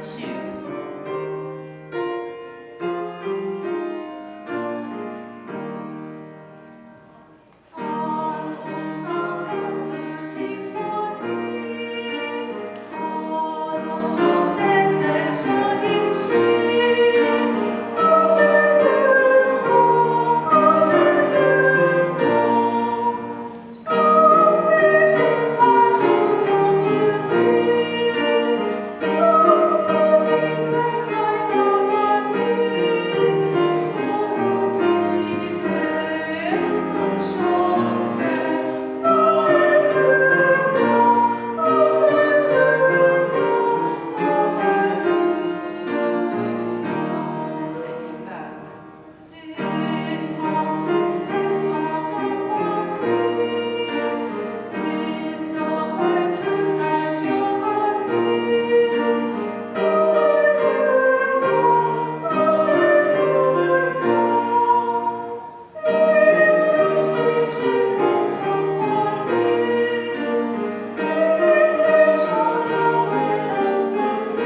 首。上帝這聲音是阿利路亞，阿利路亞，上帝親愛無窮無盡，創造天地愛到萬民，我無疲憊感上帝，阿利路亞，阿利路亞，阿利路亞。第四節。天發出很大感天，天都快出來就安寧。阿利路亞，阿利路亞，天天齊心共創萬民，天地上了為當相依，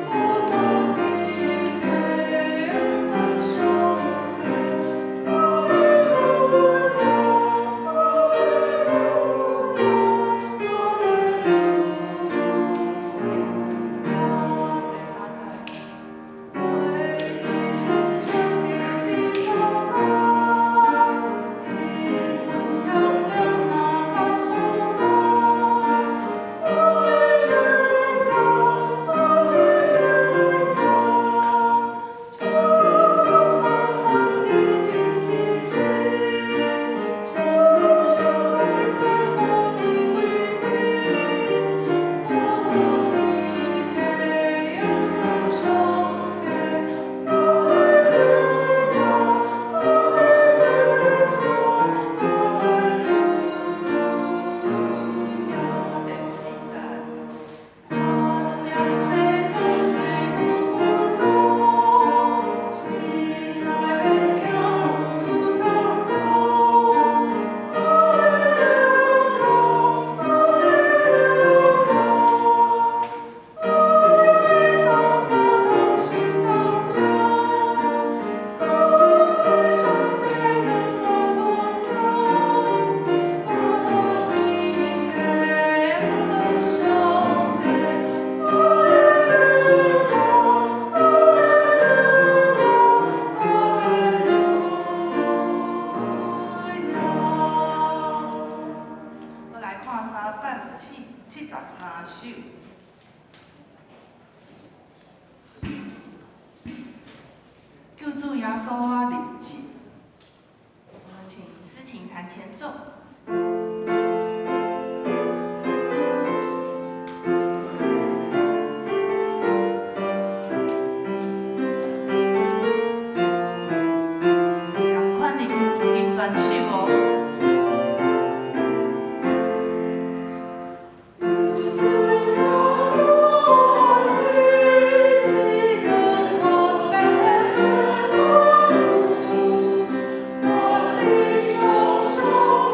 我無疲憊感上帝，阿利路亞，阿利路亞，阿利路亞。第三節。溪水清清直直流來，因溫涼涼哪敢不愛？阿利路亞，阿利路亞，充滿滄海已經積聚，深深最最奧秘規定，我無疲憊感上帝，阿利路亞，阿利路亞，阿利路亞。第四節。萬念世間雖有煩惱，實在免驚有諸痛苦。阿利路亞，阿利路亞，愛耶穌同同心同情，我是上帝永無破掉，我無疲憊感上帝，阿利路亞，阿利路亞，阿利路亞。我來看三版73首。救主耶穌我入籍。我們請司琴彈前奏。仝款吟吟全首哦。救主耶穌我立志，永遠免退無主，萬里長長不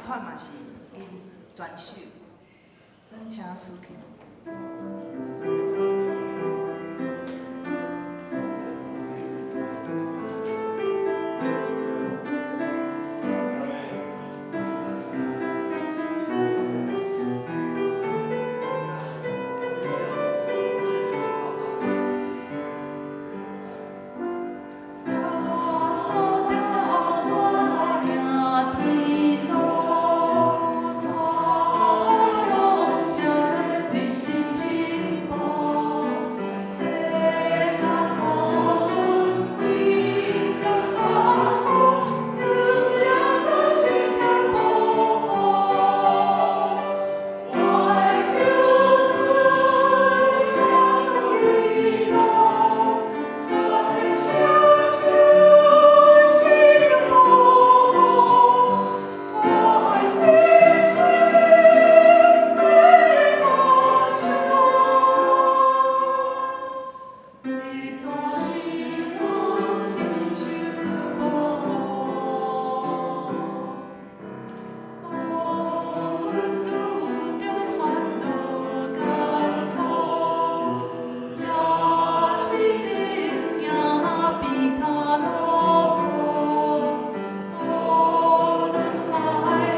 款嘛是𪜶全首，咱請司琴。耶穌帶我來行天路，走向前，日日進步。世間無論危險艱苦，求主耶穌心牽保護。我的救主耶穌基督，全能成就生命保護。我愛天主最保守，你大是阮親像保護。無論拄著煩惱艱苦，也是得行悲嘆路。無論海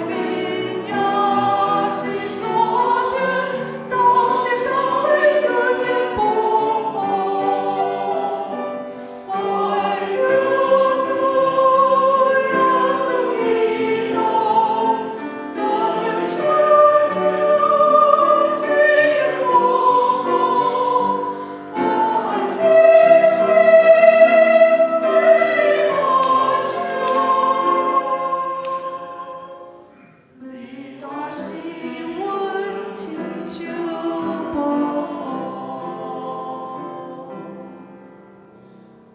面也是山頂，同心同為主幸保護。我的救主耶穌基督，全能成就生命保護。我愛天主最保守，你大是阮親像保護。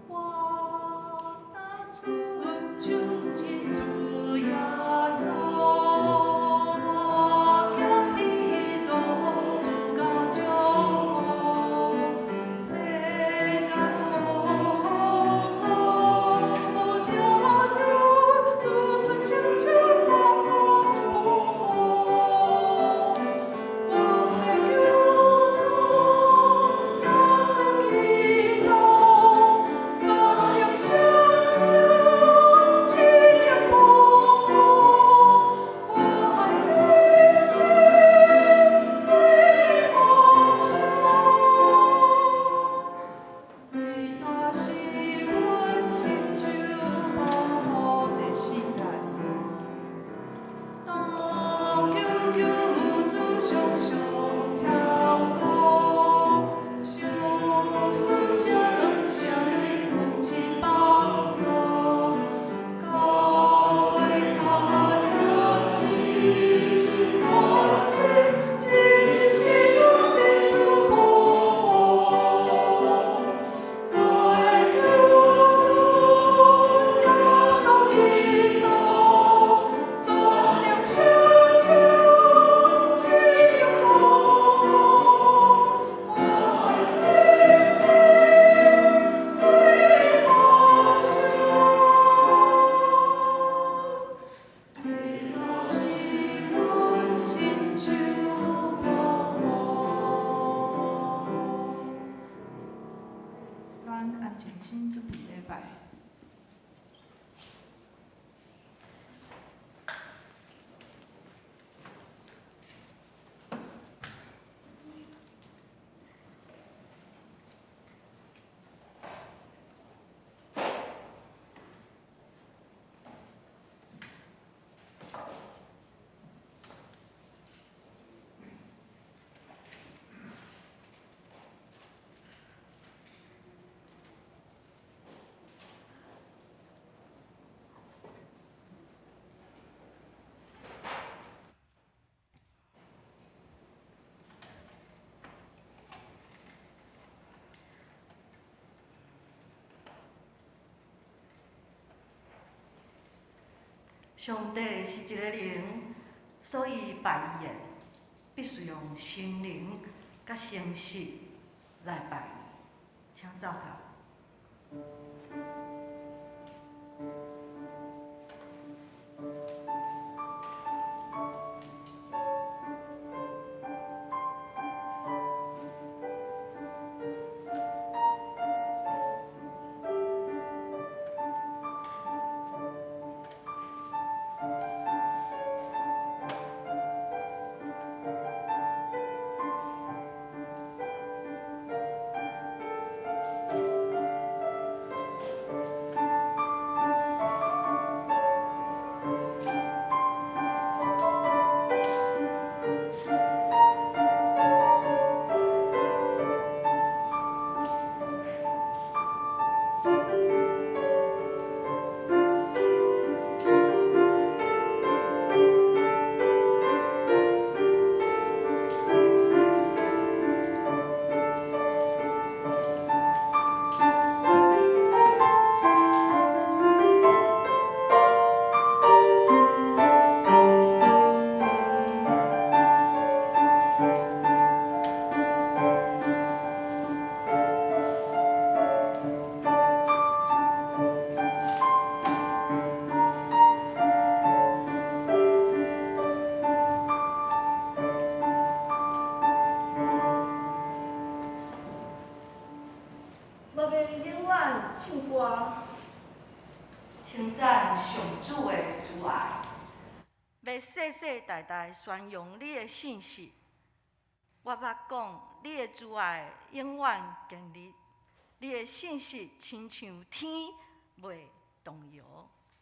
我若出手真主耶穌，我行天路，主到祝福。世間無風浪，無痛楚，主存親像保護。我的救主耶穌基督，全能成就生命保護。我愛天使最保守，你大是阮親像保護。第四節。當求救主常常照顧，相思相相有真幫助，到尾我也是是歡喜，真正是阮的主保護。我的救主耶穌基督，全能成就生命保護。我愛天使最保守，你大是阮親像保護。咱安靜心準備禮拜。上帝是一个靈，所以拜伊的必須用心靈佮誠實來拜伊。請走頭。世世代代宣揚你的信實。我捌講，你的慈愛永遠堅立，你的信實親像天袂動搖。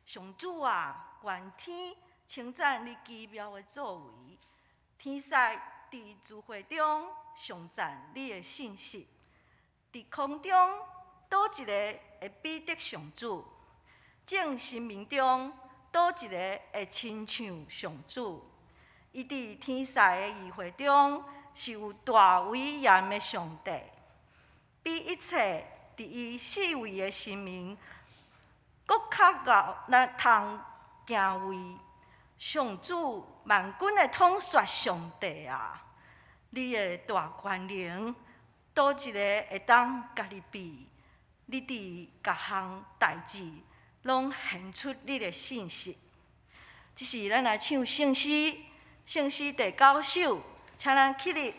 上主啊，願天稱讚你奇妙的作為，天使佇聚會中頌讚你的信實。佇空中，佗一个會比得上主？眾神明中，佗一个會親像上主？伊佇天使的議會中是有大威嚴的上帝，比一切佇伊四圍的神明，閣較𠢕咱通敬畏。上主萬軍的統帥上帝啊，你的大權能，佗一个會當共你比？你佇各項代誌攏顯出你的信實。這時咱來唱聖詩，聖詩第九首，請咱起立。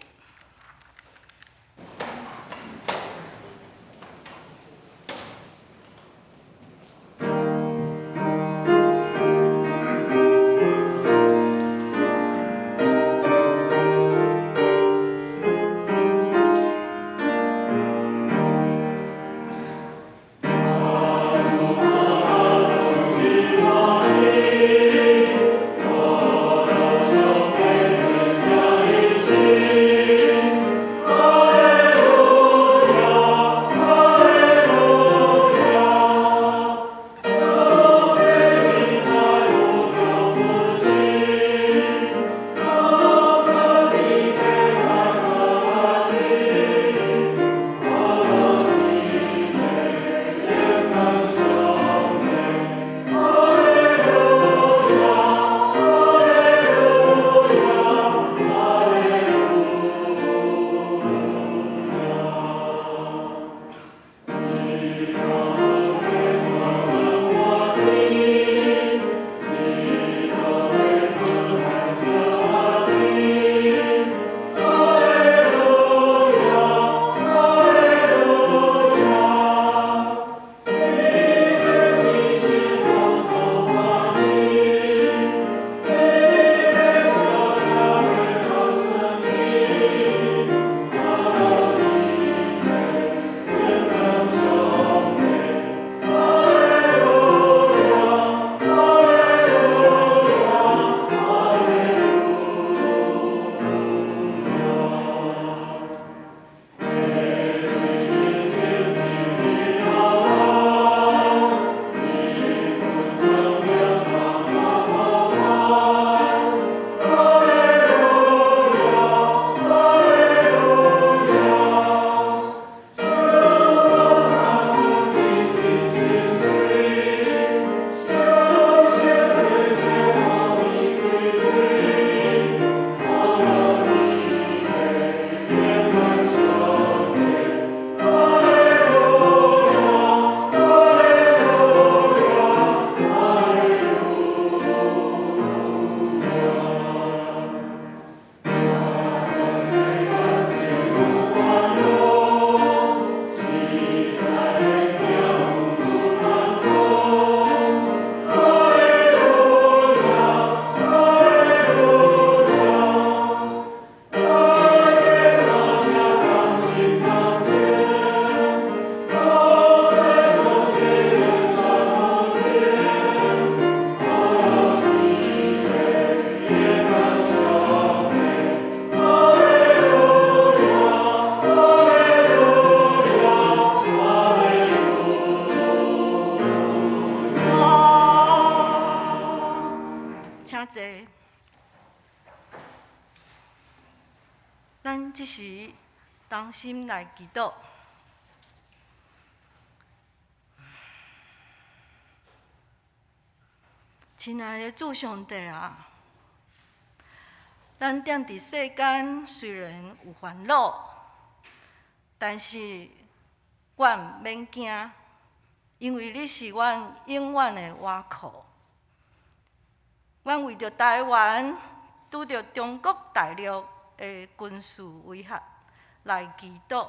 請坐。咱這時同心來祈禱。親愛的主上帝啊，咱踮佇世間雖然有煩惱，但是阮免驚，因為你是阮永遠的倚靠。阮為著台灣拄著中國大陸的軍事威脅來祈禱，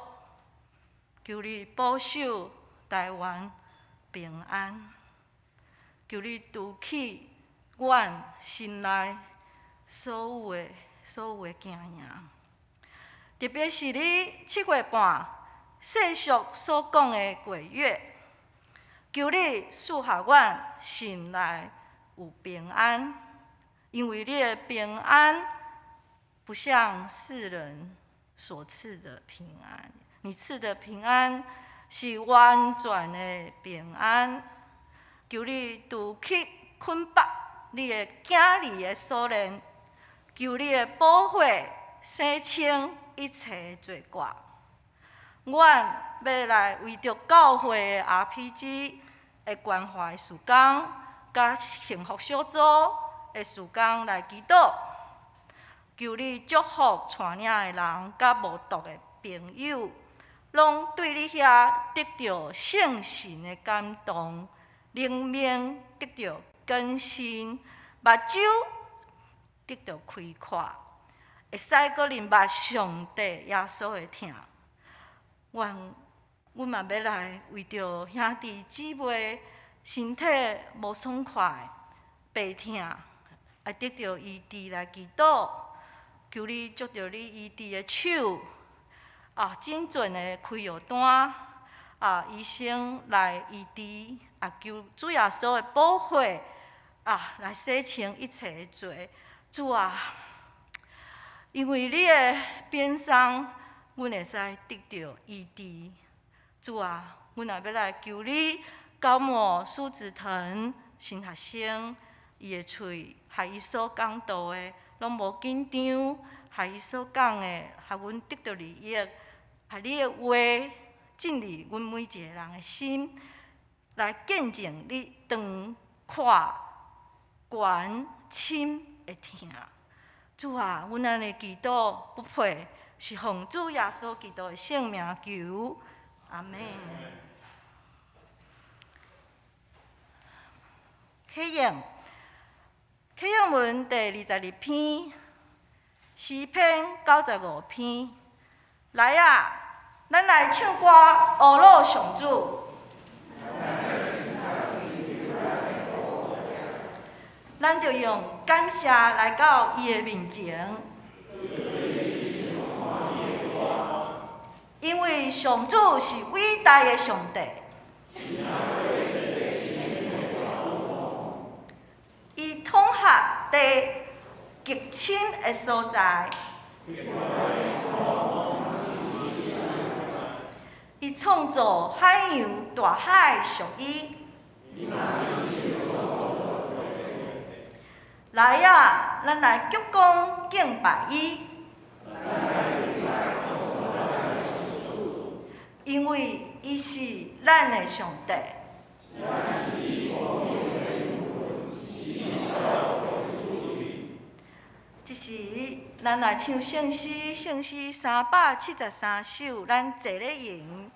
求你保守台灣平安，求你除去阮心內所有的經營。特別是你7月半世俗所講的鬼月，求你賜予阮心內有平安，因為你的平安不像世人所賜的平安，你賜的平安是完全的平安。求你除去捆綁你的囝兒的鎖鏈，求你的寶血洗清一切罪過。阮欲來為著教會的 RPG 的關懷事工，佮幸福小組的事工來祈禱。求你祝福帶領的人，佮慕道的朋友，攏對你遐得著聖神的感動，靈命得著更新，目睭得著開闊，會使閣認捌上帝耶穌的疼。阮嘛欲來為著兄弟姊妹身體無爽快、病疼，愛得著醫治來祈禱。求你藉著你醫治的手，精準的開藥單，醫生來醫治，求主耶穌的寶血，來洗清一切的罪。主啊，因為你的鞭傷，阮會使得著醫治。主啊，阮也欲來求你膏抹蘇子騰新學生，伊的喙，予伊所講道的攏無緊張，予伊所講的，予阮得著利益，予你的話進入阮每一个人的心，來見證你長闊懸深的疼。主啊，阮按呢祈禱不配，是奉主耶穌基督的聖名求，阿們。啟應，啟應文第22篇，詩篇95篇。來啊，咱來唱歌，呵咾上主。咱著用感謝來到伊的面前，因為上主是偉大的上帝，伊統轄地極深的所在，伊創造海洋大海屬伊。來啊，咱來鞠躬敬拜伊，因為伊是咱的上帝。這時，咱來唱聖詩，聖詩373首，咱坐咧用。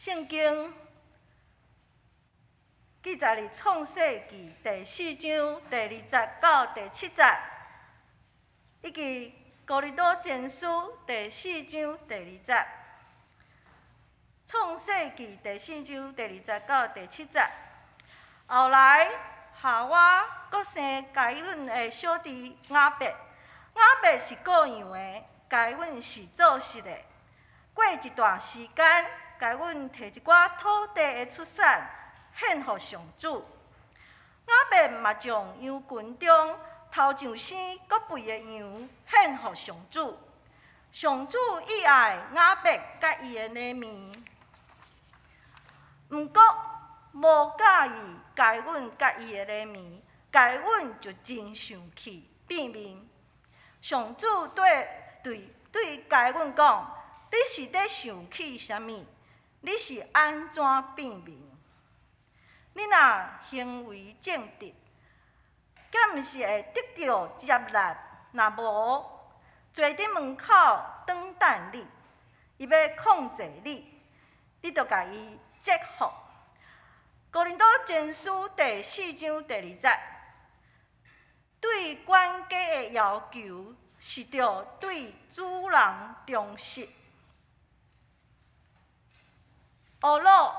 聖經記載佇創世記第四章第二節到第七節，以及哥林多前書第四章第二節。創世記第四章第二節到第七節。後來夏娃閣生該隱的小弟亞伯，亞伯是羔羊的，該隱是做實的。過一段時間，該隱提一寡土地的出產獻予上主。亞伯嘛將羊群中頭上生閣肥的羊獻予上主。上主喜愛亞伯佮伊的禮物，毋過無佮意該隱佮伊的禮物，該隱就真生氣變面。上主對對對該隱講：你是咧生氣啥物？你是按怎變面？你若行為正直，敢毋是會得著接納？若無，罪佇門口等等你，伊欲控制你，你著共伊制服。哥林多前書第四章第二節，對管家的要求是著對主人忠實。學樂，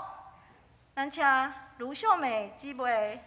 咱請盧秀美姊妹。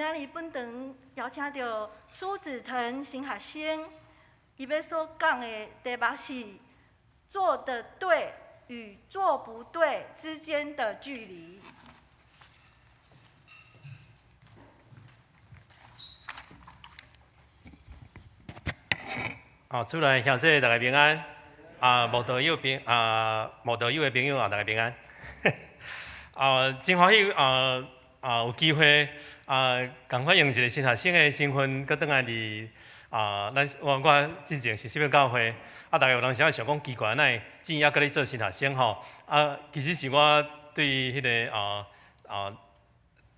仔日本堂邀請著蘇子騰神學生，伊欲所講的題目是做得對與做不對之間的距離。啊，主內兄弟大家平安。啊，無道友朋啊，無道友的朋友啊，大家平安。啊，真歡喜啊啊，有機會啊，仝款用一個神學生的身份，閣轉來佇啊，咱我我進前是什物教會？啊，大家有當時仔想講奇怪，哪會竟然猶閣咧做神學生吼？啊，其實是我對彼個啊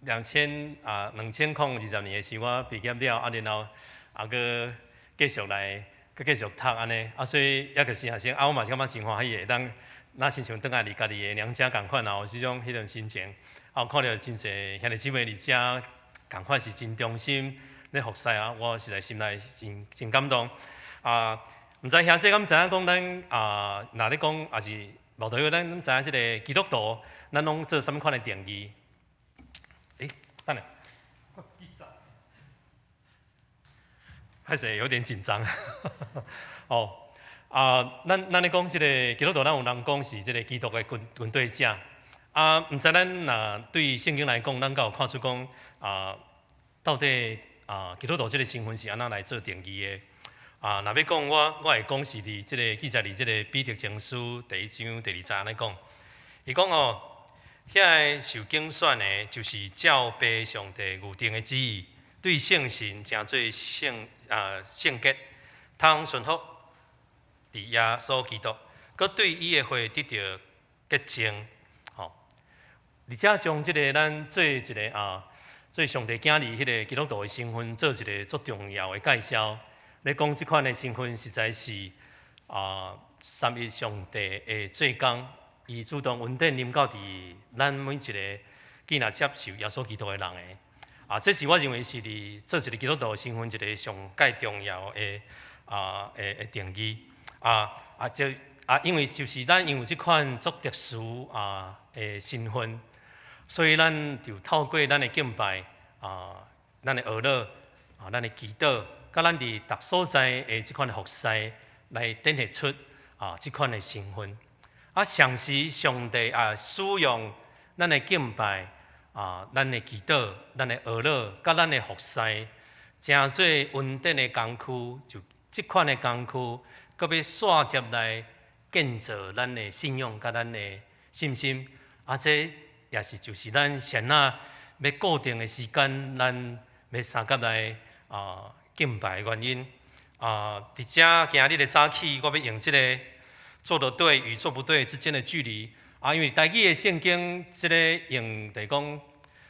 2020年的時，我畢業了，啊，然後啊，閣繼續來。閣繼續讀按呢，啊，所以猶閣神學生，啊，我嘛是感覺真歡喜會當，若親像轉來佇家己的娘家仝款啊，有這種彼種心情，啊，看著真濟兄弟姊妹佇遮仝款是真忠心咧服侍啊，我實在心內真真感動。啊，毋知兄弟敢知影講咱啊，若咧講也是無代表咱攏知影這个基督徒，咱攏做啥物款的定義？欸，等下。歹勢有點緊張，哦，啊，咱咱咧講這个基督徒，咱有人講是這个基督的跟隨者，啊，毋知咱若對聖經來講，咱敢有看出講啊，到底啊基督徒這个身份是按怎來做定義的？啊，若欲講我我會講是佇這个記載佇這个彼得前書第一章第二節按呢講，伊講哦，遐个受揀選的，就是照父上帝預定的旨意，對聖神成做聖啊聖潔，通順服佇耶穌基督，閣對伊的血得著潔淨，吼。而且將這个咱做一个啊，做上帝囝兒彼个基督徒的身份，做一个足重要的介紹。咧講這款的身份，實在是啊，三一上帝的做工，伊主動恩典臨到佇咱每一个既若接受耶穌基督的人的。啊，這是我認為是佇做一个基督徒身份一个上蓋重要的啊的的定義。啊啊，就啊，因為就是咱因為這款足特殊啊的身份，所以咱就透過咱的敬拜啊，咱的哀禱啊，咱的祈禱，佮咱佇逐所在的這款的服侍，來展現出啊這款的身份。啊，同時上帝啊使用咱的敬拜。啊，咱的祈禱、咱的哀禱、佮咱的服侍，成做恩典的工具，就這款的工具，閣欲紲接來建造咱的信仰佮咱的信心。啊，這也是就是咱先仔欲固定的時間，咱欲相佮來啊敬拜的原因。啊，佇遮今日的早起，我欲用這个做得對與做不對之間的距離。啊，因為台語的聖經，這个用就是講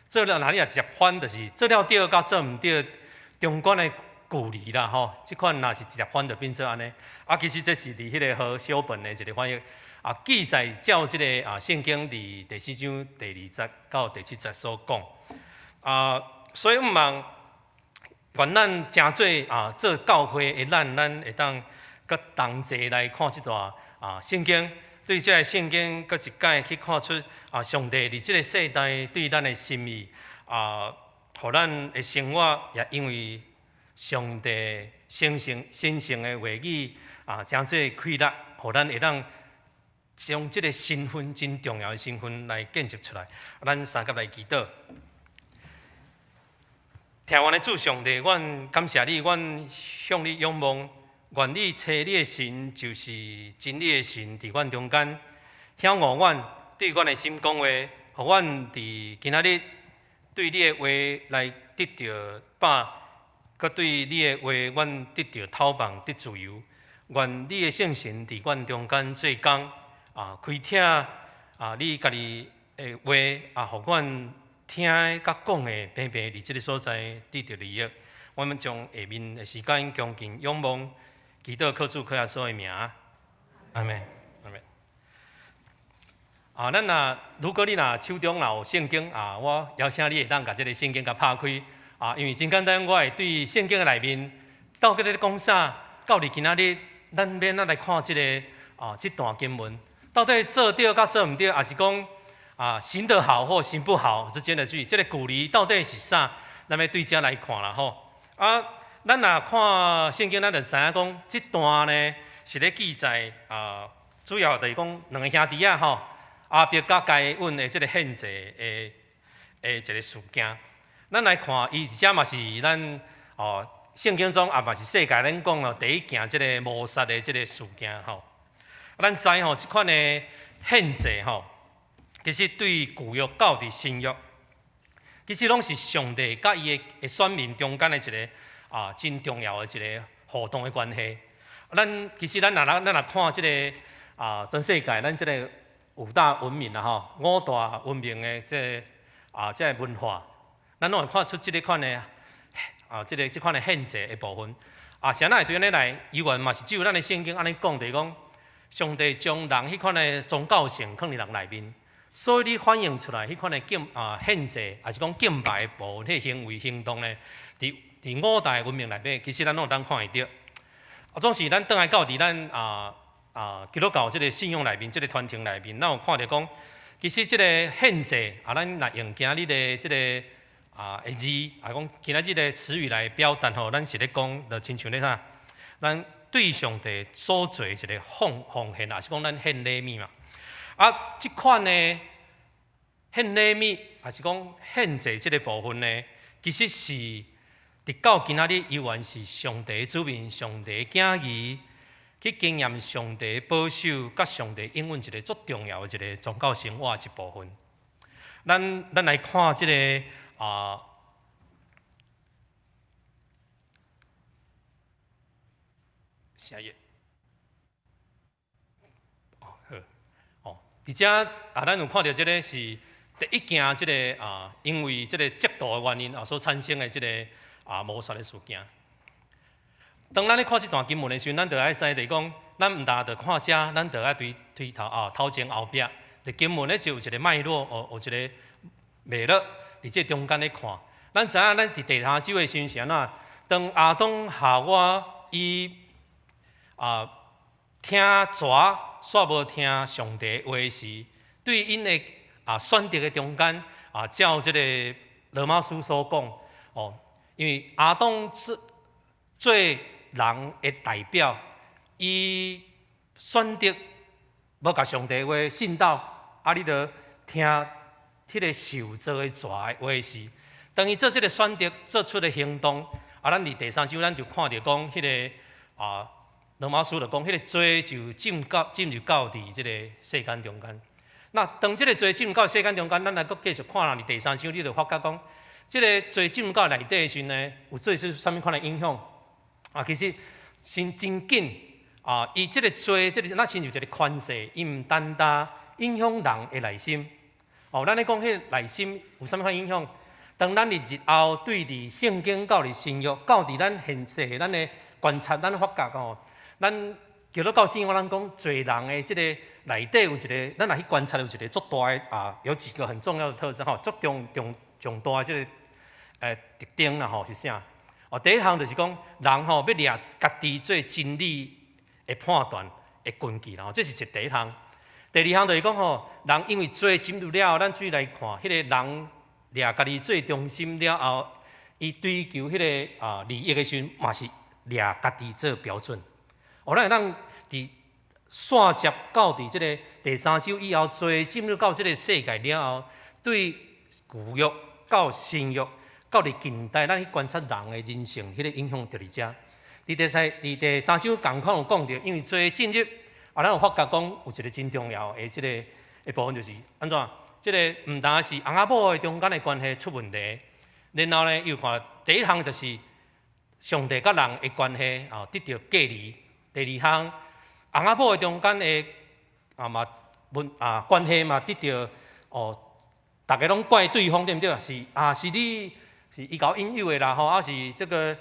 做了，若你若直接翻，就是做了對佮做毋對中間的距離啦，吼。這款若是直接翻就變做按呢。啊，其實這是佇彼个和小本的一个翻譯，啊，記載照這个啊聖經佇第四章第二節到第七節所講。啊，所以毋望願咱成做啊做教會的咱，咱會當閣同齊來看這段啊聖經。對這個聖經，閣一擺去看出啊，上帝佇這个世代對咱的心意啊，予咱的生活也因為上帝神聖神聖的話語啊，成做快樂，予咱會當將這个身份真重要的身份來建立出來。咱相佮來祈禱。疼阮的主上帝，阮感謝你，阮向你仰望。願你差你的神，就是真理的神，佇阮中間，曉悟阮，對阮的心講話，予阮佇今仔日對你的話來得著飽，閣對你的話，阮得著透放，得自由。願你的聖神佇阮中間做工，啊，開聽啊，你家己的話啊，予阮聽的佮講的平平佇這个所在得著利益。我們將下面的時間恭敬仰望。祈禱靠主靠耶穌的名，阿們，阿們。啊，咱若如果你若手中若有聖經啊，我邀請你會當共這个聖經共拍開啊，因為真簡單，我會對聖經的內面到底咧講啥，到佇今仔日，咱欲按怎來看這个啊，這段經文，到底做對佮做毋對，抑是講啊行得好或行不好之間的距離，這个距離到底是啥？咱欲對遮來看啦吼。啊，咱若看聖經，咱就知影講，這段呢是咧記載啊，主要就是講兩个兄弟仔吼，亞伯佮該隱的這个獻祭的一个事件。咱來看，伊這嘛是咱哦聖經中也嘛是世界咱講哦第一件這个謀殺的這个事件吼。咱知吼，這款的獻祭吼，其實對舊約到佇新約，其實攏是上帝佮伊的選民中間的一个真重要的一个互動的關係。咱其實咱若看這个全世界咱這个五大文明啦吼，五大文明的這个文化，咱攏會看出這个款的這款的獻祭的部分。啊，啥人會對按呢來？猶原嘛是只有咱的聖經按呢講，就是講上帝將人彼款的宗教性囥佇人內面，所以你反映出來彼款的獻祭，抑是講敬拜的部分，彼个行為行動呢，佇五大文明內底，其實咱攏會當看會著。啊，總是咱轉來到佇咱基督教這个信仰內面，這个傳統內面，咱有看著講，其實這个獻祭啊，咱若用今日的這个的字，講今仔日的詞語來表達吼，咱是咧講，就親像咧啥，咱對上帝所做一个奉獻，抑是講咱獻禮物嘛。啊，這款的獻禮物，抑是講獻祭這个部分呢，其實是直到今仔日，猶原是上帝子民、上帝囝兒去經驗上帝保守、佮上帝應允一个足重要的一个宗教生活的一部分。咱來看這个下一頁。哦好，哦，佇遮啊，咱有看著這个是第一件這个因為這个嫉妒的原因所產生的這个謀殺的事件。當咱咧看這段經文的時陣，咱就愛知就是講，咱毋但著看遮，咱就愛對頭前後壁，佇經文咧就有一个脈絡，有一个脈絡，佇這中間咧看。咱知影，咱佇第三章的時陣是按怎？當亞當夏娃伊聽蛇，煞無聽上帝話時，對𪜶的選擇的中間照這个羅馬書所講哦，因為亞當做人的代表，伊選擇無共上帝話信到，啊，你著聽彼个受造的蛇的話時，當伊做這个選擇，做出的行動，啊，咱佇第三章咱就看著講，彼个羅馬書就講，彼个罪就進入到佇這个世間中間。那當這个罪進入到世間中間，咱來閣繼續看啦。佇第三章，你就發覺講，這个罪進入到內底的時陣呢，有做出啥物款的影響？啊，其實真真緊啊！伊這个罪，這个若親像一个權勢，伊毋單單影響人的內心。哦，咱咧講彼个內心有啥物款影響？當咱佇日後對佇聖經到佇新約，到佇咱現世咱的觀察，咱發覺吼，咱基督教信仰，咱講罪人的這个內底有一个，咱若去觀察有一个足大的啊，有幾個很重要的特徵吼，足重重重大的這个特徵啦吼是啥？哦，第一項就是講，人吼欲掠家己做真理的判斷的根據啦，這是第一項。第二項就是講吼，人因為罪進入了後，咱注意來看，彼个人掠家己做中心了後，伊追求彼个利益的時陣，嘛是掠家己做標準。哦，咱會當佇線接到佇這个第三章以後，罪進入到這个世界了後，對舊約到新約到佇近代，咱去觀察人的人性，彼个影響就佇遮。佇第三章仝款有講著，因為罪進入，啊，咱有發覺講有一个真重要的這个的部分，就是按怎？這个毋單是翁仔某的中間的關係出問題，然後呢，又看第一項就是上帝佮人的關係得著隔離。第二項，翁仔某的中間的嘛問關係嘛得著哦，逐家攏怪對方對毋對？是啊，是你是伊共我引誘的啦吼，啊是這個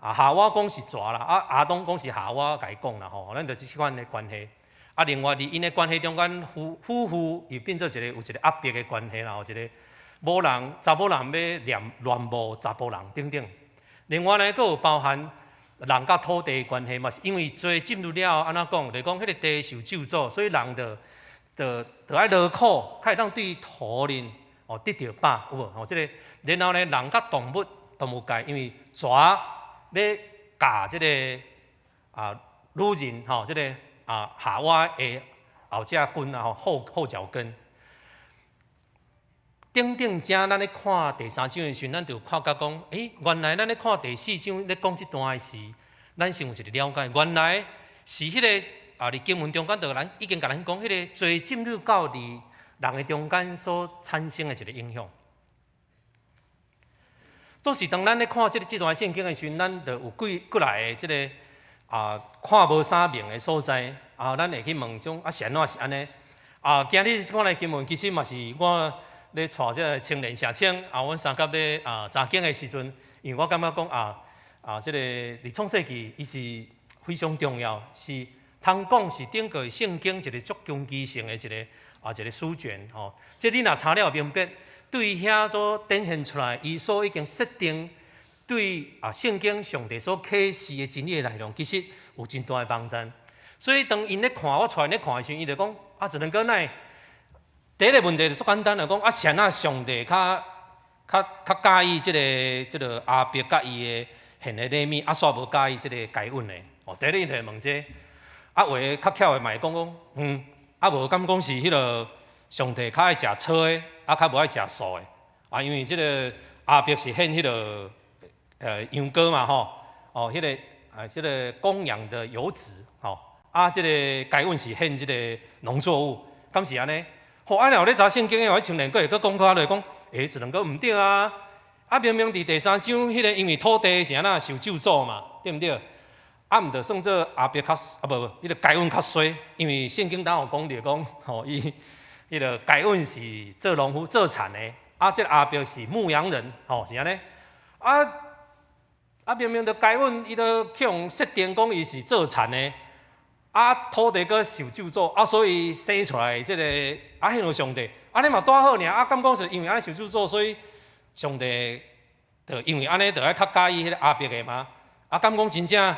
夏娃講是蛇啦，啊亞當講是夏娃共伊講啦吼，咱就是這款的關係。啊，另外佇𪜶的關係中間，夫婦又變做一個有一個壓迫的關係啦，吼，一個某人查某人欲戀慕查埔人等等。另外呢，閣有包含人佮土地的關係嘛，是因為罪進入了後，按怎講？就是講彼个地受咒詛，所以人就愛勞苦，較會當對土裡哦，得著飽有無？吼，這个然後呢，人佮動物動物界，因為蛇欲咬這个女人吼，這个夏娃的後脊骨啊吼，後腳跟。等等，遮咱咧看第三章的時陣，咱就有看到講，原來咱咧看第四章咧講這段的時，咱先有一個了解，原來是彼个佇經文中間，就咱已經共咱講，彼个罪進入到佇人的中間所產生的一個影響。總是當咱咧看這段聖經的時陣，咱就有幾幾來的這个看無啥明的所在，咱會去問講啊，是按怎是按呢？今日這款的經文其實嘛是我咧帶這个青年社青，阮相佮咧查經的時陣，因為我感覺講這个佇創世記，伊是非常重要，是通講是頂個聖經一個足根基性的一個書卷吼。這你若查了明白，對遐所展現出來，伊所已經設定對聖經上帝所啟示的真理的內容，其實有真大的幫助。所以當𪜶咧看，我帶𪜶咧看的時陣，伊就講啊，一兩個哪會？第一个問題就足簡單，就講啊，是按怎上帝較佮意這个亞伯佮伊的獻的禮物，啊，煞無佮意這个該隱的。哦，第一個就問這個，啊，有的較巧的嘛會講講，啊，無敢講是彼个上帝較愛食草的，啊，較無愛食素的，啊，因為這個亞伯是獻彼个羊羔嘛，吼，哦，彼个這个公羊的油脂，吼，啊，這个該隱是獻這个農作物，敢是按呢？吼，啊，若有咧查聖經的話，青年閣會閣講較落講，這兩個毋對啊！啊，明明佇第三章，彼个因為土地是按怎受咒詛嘛，對毋對？啊，毋著算做亞伯較啊無無，彼个該隱較衰，因為聖經當有講著講，吼，伊彼个該隱是做農夫做田的，啊，這个亞伯是牧羊人，吼，是按呢。啊，明明著該隱伊都去予設定講伊是做田的。啊，土地閣受咒詛，啊，所以生出來這个啊，獻予上帝，按呢嘛拄好爾，啊，敢講是因為按呢受咒詛，所以上帝就因為按呢就愛較佮意彼个亞伯的嗎？啊，敢講真正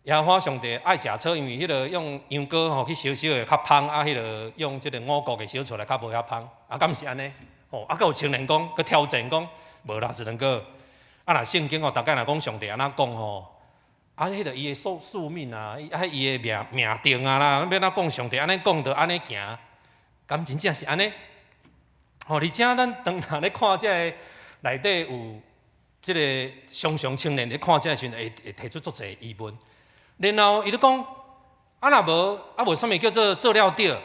耶和華上帝愛食草，因為彼个用羊羔吼去燒燒會較芳，啊，彼个用這个五穀的燒出來較無遐芳，啊，敢是按呢？吼，啊，閣有青年講，閣挑戰講，無啦，一兩個，啊，若聖經吼，逐擺若講上帝按怎講吼？啊，彼个伊的宿命啊，啊，伊的命定啊啦，欲按怎講上帝按呢講，就按呢行，敢真正是按呢？吼，而且咱當若咧看這个內底有這个常常青年咧看這个時陣，會提出足濟疑問。然後伊就講，啊，若無啊無啥物叫做做了對，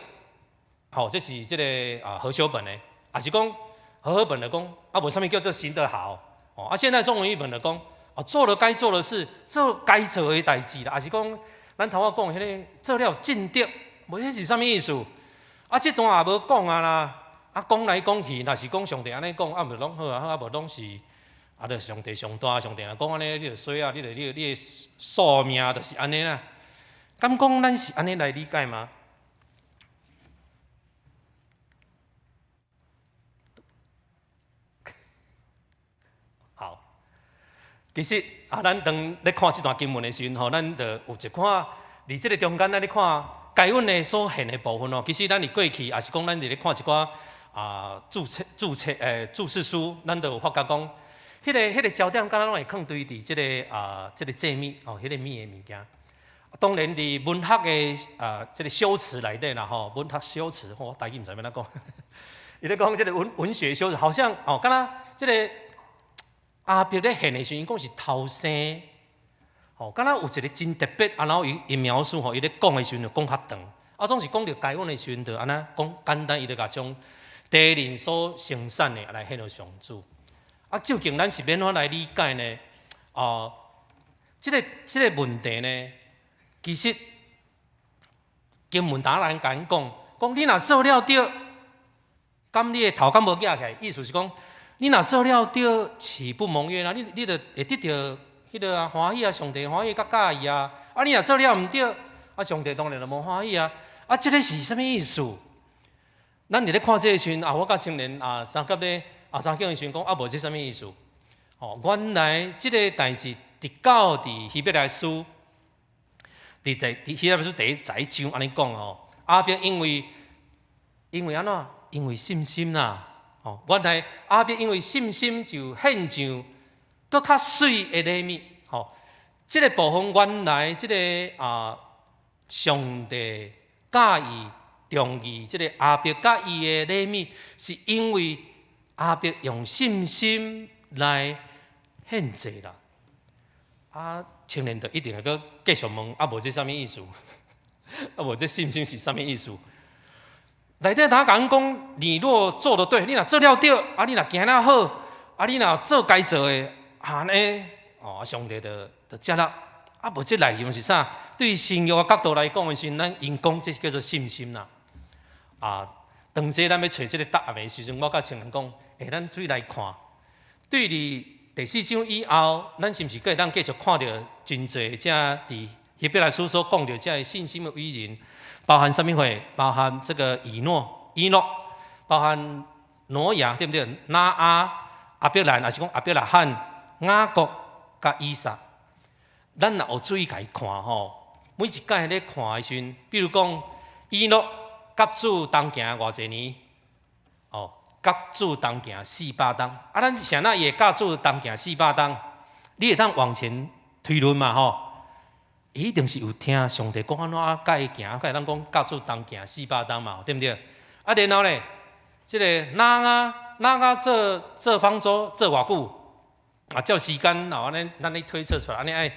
吼，這是這个和修本的，抑是講和合本的講，啊無啥物叫做行得好，哦，啊現在中文譯本的講。做了該做的事，做該做的代誌啦，抑是講咱頭仔講彼个做了盡責，無彼是啥物意思？啊，這段也無講啊啦，啊講來講去，若是講上帝按呢講，啊毋就攏好啊，好啊無攏是啊，就上帝上大，上帝若講按呢，你就衰啊，你的宿命就是按呢啦。敢講咱是按呢來理解嗎？好，其實啊，咱當咧看這段經文的時陣吼，咱就有一寡佇這个中間，咱咧看該隱的所獻的部分吼。其實咱佇過去，抑是講咱佇咧看一寡注釋書，咱就有發覺講，彼个焦點，敢若攏會囥對佇這个祭物哦，彼个物的物件。當然，佇文學的這个修辭內底啦吼，文學修辭，我台語毋知欲按怎講。伊咧講這个文學修辭，好像哦，敢若這个亞伯咧獻的時陣，伊講是頭生，吼，敢若有一个真特別，啊，然後伊描述吼，伊咧講的時陣就講較長，啊，總是講著該隱的時陣，就按呢講簡單，伊就共將地裡所生產的來獻予上主。啊，究竟咱是欲按怎來理解呢？哦，這个問題呢，其實經文當然共講，講你若做了對，敢你的頭敢無舉起來？意思是講，你若做了對，豈不蒙悅啊？你就會得著彼个啊歡喜啊，上帝歡喜佮佮意啊。啊，你若做了毋對，啊，上帝當然就無歡喜啊。啊，這个是啥物意思？咱佇咧看這个時陣啊，我佮青年啊相佮咧啊查經的時陣講，啊，無這啥物意思？哦，原來這个代誌直到佇希伯來書，佇希伯來書第一章按呢講哦，亞伯因為按怎？因為信心啦，哦，吼，原來亞伯因為信心就獻上閣較媠的禮物。吼，這個部分原來這個啊，上帝佮意中意這個亞伯佮伊的禮物，是因為亞伯用信心來獻祭啦。啊，青年就一定會閣繼續問：啊，無這啥物意思？啊，無這信心是啥物意思？內底他講講，你若做得對，你若做了對，啊，你若行了好，啊，你若做該做的，按呢，哦，上帝就接納。啊，無這內容是啥？對新約的角度來講的時陣，咱𪜶講這叫做信心啦。啊，當這咱欲揣這个答案的時陣，我佮青年講，欸，咱注意來看，對佇第四章以後，咱是毋是閣會當繼續看著真濟這佇希伯來書所講著這个信心的偉人，包含啥物貨？包含這個以諾、以諾，包含挪亞，對毋對？拿亞、亞伯蘭，抑是講亞伯拉罕、雅各佮以撒。咱若有注意共伊看吼，每一擺咧看的時陣，比如講以諾佮主同行偌濟年，哦，佮主同行四百冬。啊，咱啥那伊會佮主同行四百冬？你會當往前推論嘛吼？伊一定是有聽上帝講按怎佮伊行，才會當講佮主同行四百冬嘛，對毋對？啊，然後咧，這個挪亞，挪亞做做方舟做偌久？啊，照時間哦，按呢咱咧推測出來，按呢愛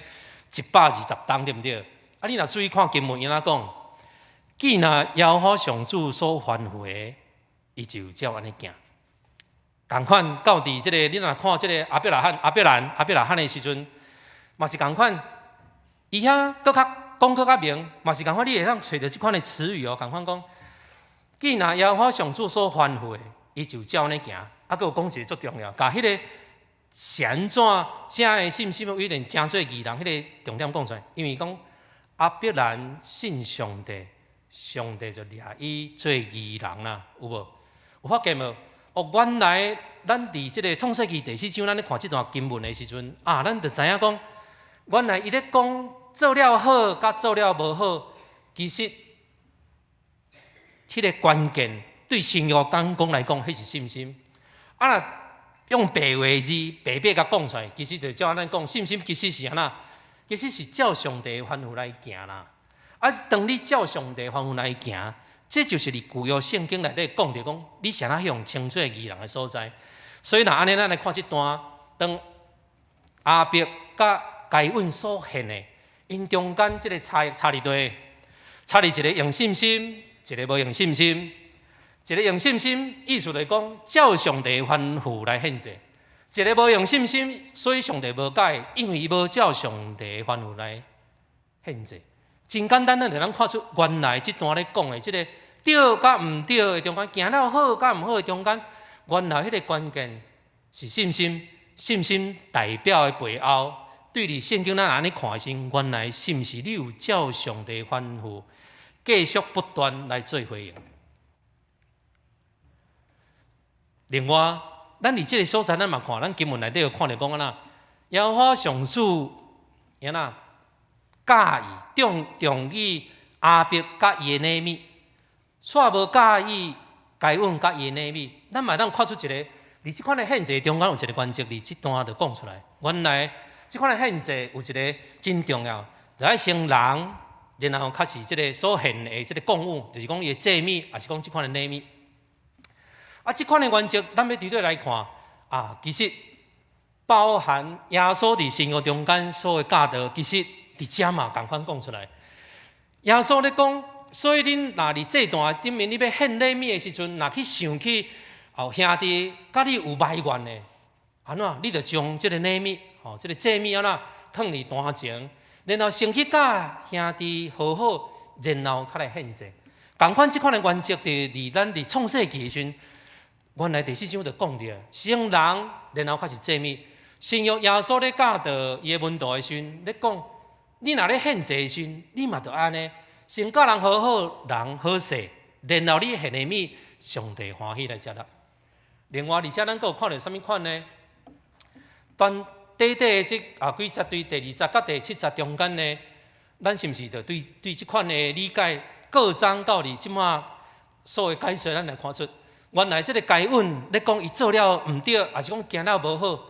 120冬，對毋對？啊，你若注意看經文，伊按怎講？既若耶和華上主所吩咐的，伊就照按呢行。仝款到佇這個，你若看這個亞伯拉罕、亞伯蘭、亞伯拉罕的時陣，嘛是仝款。伊遐閣較講閣較明，嘛是仝款。你會當揣著這款的詞語哦，仝款講。既若耶和華上主所吩咐的，伊就照按呢行。啊，閣有講一個足重要，共彼個是按怎遮的信心的偉人成做義人，彼个重點講出來。因為講亞伯蘭信上帝，上帝就掠伊做義人啦，有無？有發現無？哦，原來咱佇這个創世記第四章，咱咧看這段經文的時陣，啊，咱就知影講，原來伊咧講做了好，佮做了無好，其實彼个關鍵對新約講講來講，彼是信心。啊，若用白話字白白共講出來，其實就照咱講，信心其實是按怎？其實是照上帝吩咐來行啦。啊，當你照上帝吩咐來行，這就是佇舊約聖經內底講著講，你是按怎予稱做義人的所在。所以若按呢，咱來看這段，當亞伯佮該隱所獻的，𪜶中間這个差差佇佗，差佇一个用信心，一个無用信心。一個用信心，意思就是講照上帝吩咐來獻祭；一個無用信心，所以上帝無佮意，因為伊無照上帝吩咐來獻祭。真簡單，咱就通看出原來這段咧講的這个對佮毋對的中間，行了好佮毋好的中間，原來彼个關鍵是信心。信心代表的背後，對佇聖經咱按呢看的時，原來是毋是你有照上帝吩咐，繼續不斷來做回應？另外，咱佇這个所在，咱嘛看，咱經文內底有看著講按怎，耶和華上主按怎佮意中中意亞伯佮伊的禮物，卻無佮意該隱佮伊的禮物。咱嘛會當看出一个，佇這款的獻祭中間有一个原則，佇這段就講出來。原來這款的獻祭有一个真重要，就愛先人，然後較是這个所獻的這个貢物，就是講伊的祭物，抑是講這款的禮物。啊，這款的原則，咱欲佇咧來看啊，其實包含耶穌佇新約中間所的教導，其實佇遮嘛仝款講出來。耶穌咧講，所以恁若佇祭壇頂面，你欲獻禮物的時陣，若去想起哦兄弟佮你有埋怨的，按怎？你就將這个禮物，吼，這个祭物按怎囥佇壇前，然後先去佮兄弟和好，然後較來獻祭。仝款這款的原則，佇咱佇創世記的時陣，原來第四章就講著，先人，然後較是祭物。新約耶穌咧教導伊的門徒的時陣，咧講，你若咧獻祭的時陣，你嘛著按呢，先佮人和好，人好勢，然後你獻的物，上帝歡喜來接納。另外，而且咱閣有看著啥物款呢？短短短的這啊幾節對第二節佮第七節中間呢，咱是毋是著對對這款的理解，各章到佇這馬所謂解說，咱來看出。原來這个該隱咧講伊做了毋對，抑是講行了無好，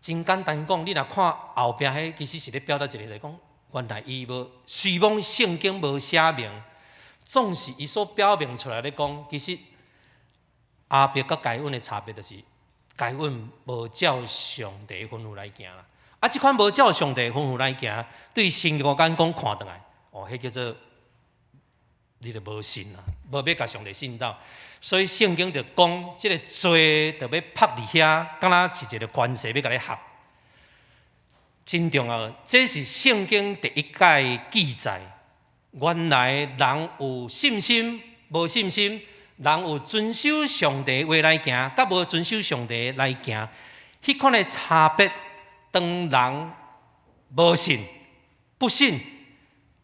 真簡單講，你若看後壁彼其實是咧表達一个，就是講原來伊無，雖罔聖經無寫明，總是伊所表明出來咧講，其實亞伯佮該隱的差別就是，該隱無照上帝吩咐來行啦。啊，這款無照上帝吩咐來行，對神的眼光看轉來，哦，彼叫做你就無信啦，無欲共上帝信鬥。所以聖經就講，這个罪就欲拍佇遐，敢若是一个權勢欲共你合。真重要，這是聖經第一擺記載。原來人有信心，無信心；人有遵守上帝話來行，佮無遵守上帝來行，彼款的差別，當人無信、不信，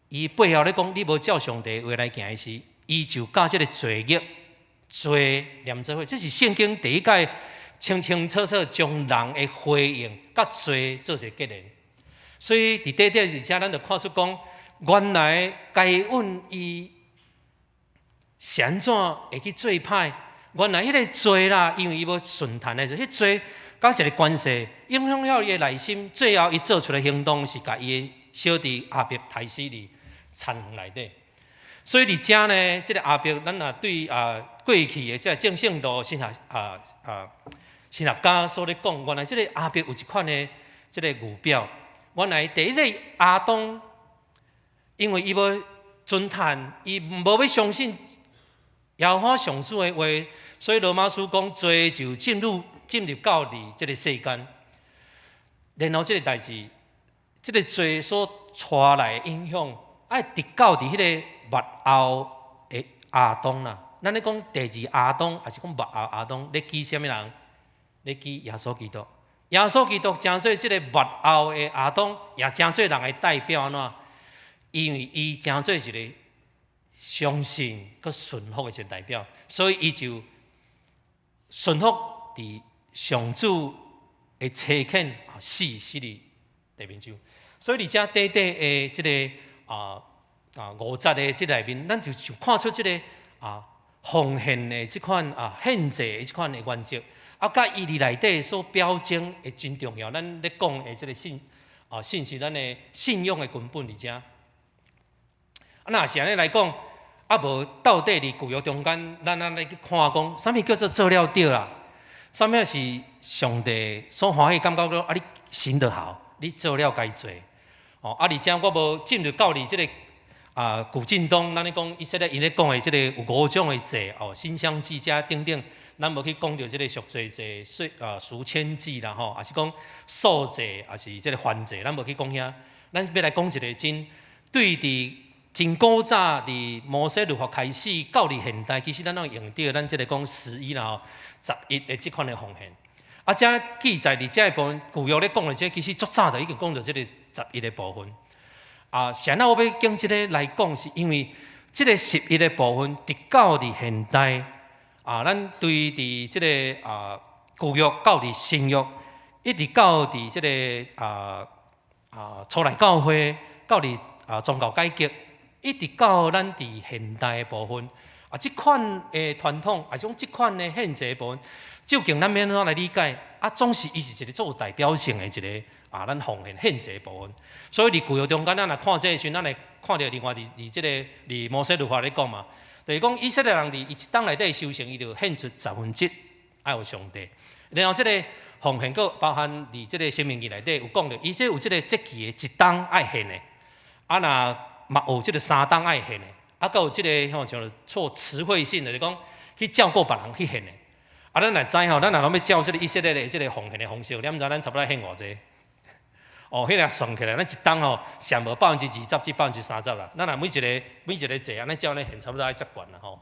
伊背後咧講，你無照上帝話來行的時，伊就佮這个罪孽、罪連做伙。這是聖經第一擺清清楚楚將人的回應佮罪做一个結連。所以佇短短日子，咱就看出講，原來該隱伊是按怎會去做歹？原來彼个罪啦，因為伊無順趁的時陣，彼罪佮一个關係影響了伊的內心，最後伊做出的行動是共伊的小弟亞伯刣死佇田園內底。所以佇遮呢，這个亞伯，咱若對啊過去的這个正聖道神學啊啊神學家所咧講，原來這个亞伯有一款的這个預表。原來第一个亞當，因為伊無遵趁，伊無欲相信耶和華上主的話，所以羅馬書講罪就進入到佇這个世間。然後這个代誌，這个罪所帶來的影響，愛直到佇彼个末後的亞當啦。咱咧講第二亞當，抑是講末後亞當，咧指啥物人？咧指耶穌基督。耶穌基督成做這个末後的亞當，也成做人的代表按怎？因為伊成做一个相信佮順服的一个代表，所以伊就順服佇上主的差遣啊，死死佇地面上。所以佇遮短短的這个五節的這內面，咱就看出這个奉獻的這款獻祭的這款的原則，啊，佮伊佇內底所表徵的真重要。咱咧講的這个信是咱的信仰的根本佇遮。啊，若是按呢來講，啊無到底佇舊約中間，咱按呢去看講，啥物叫做做了對啦？啥物是上帝所歡喜？感覺講啊，你行得好，你做了該做。哦，啊，而且我無進入到佇這个古近東，咱咧講以色列𪜶咧講的這个有五種的祭哦，馨香祭遮等等，咱無去講著這个贖罪祭、贖愆祭啦吼，抑是講素祭，抑是這个燔祭，咱無去講遐。咱欲來講一个真對佇真古早佇摩西律法開始到佇現代，其實咱攏用著咱這个講十一啦吼，十一的這款的奉獻。啊，遮記載佇這个部分舊約咧講的這個，其實足早就已經講著這个十一的部分。啊，是按怎我欲揀這个來講，是因為這个十一的部分，直到佇現代，啊，咱對佇這个舊約到佇新約，一直到佇這个初代教會，到佇宗教改革，一直到咱佇現代的部分，啊，這款的傳統，抑是講這款的獻祭部分，究竟咱欲按怎來理解？啊，總是伊是一個足有代表性的一个咱奉獻獻祭的部分。所以佇舊約中間，咱若看這个時陣，咱會看著另外佇這个佇摩西律法咧講嘛，就是講以色列人佇伊一冬內底收成，伊就獻出十分之一愛予上帝。然後這个奉獻閣包含佇這个申命記內底有講著，伊這有這个節期的一冬愛獻的，啊若嘛有這个三冬愛獻的，啊閣有這个吼像做詞彙性的，就是講去照顧別人去獻的。啊，咱若知吼，咱若攏欲照這个以色列的這个奉獻的方式，你毋知咱差不多獻偌濟？哦，彼个算起來，咱一冬吼上無20%至30%啦。咱若每一个祭按呢照按呢獻，差不多愛遮懸啦吼。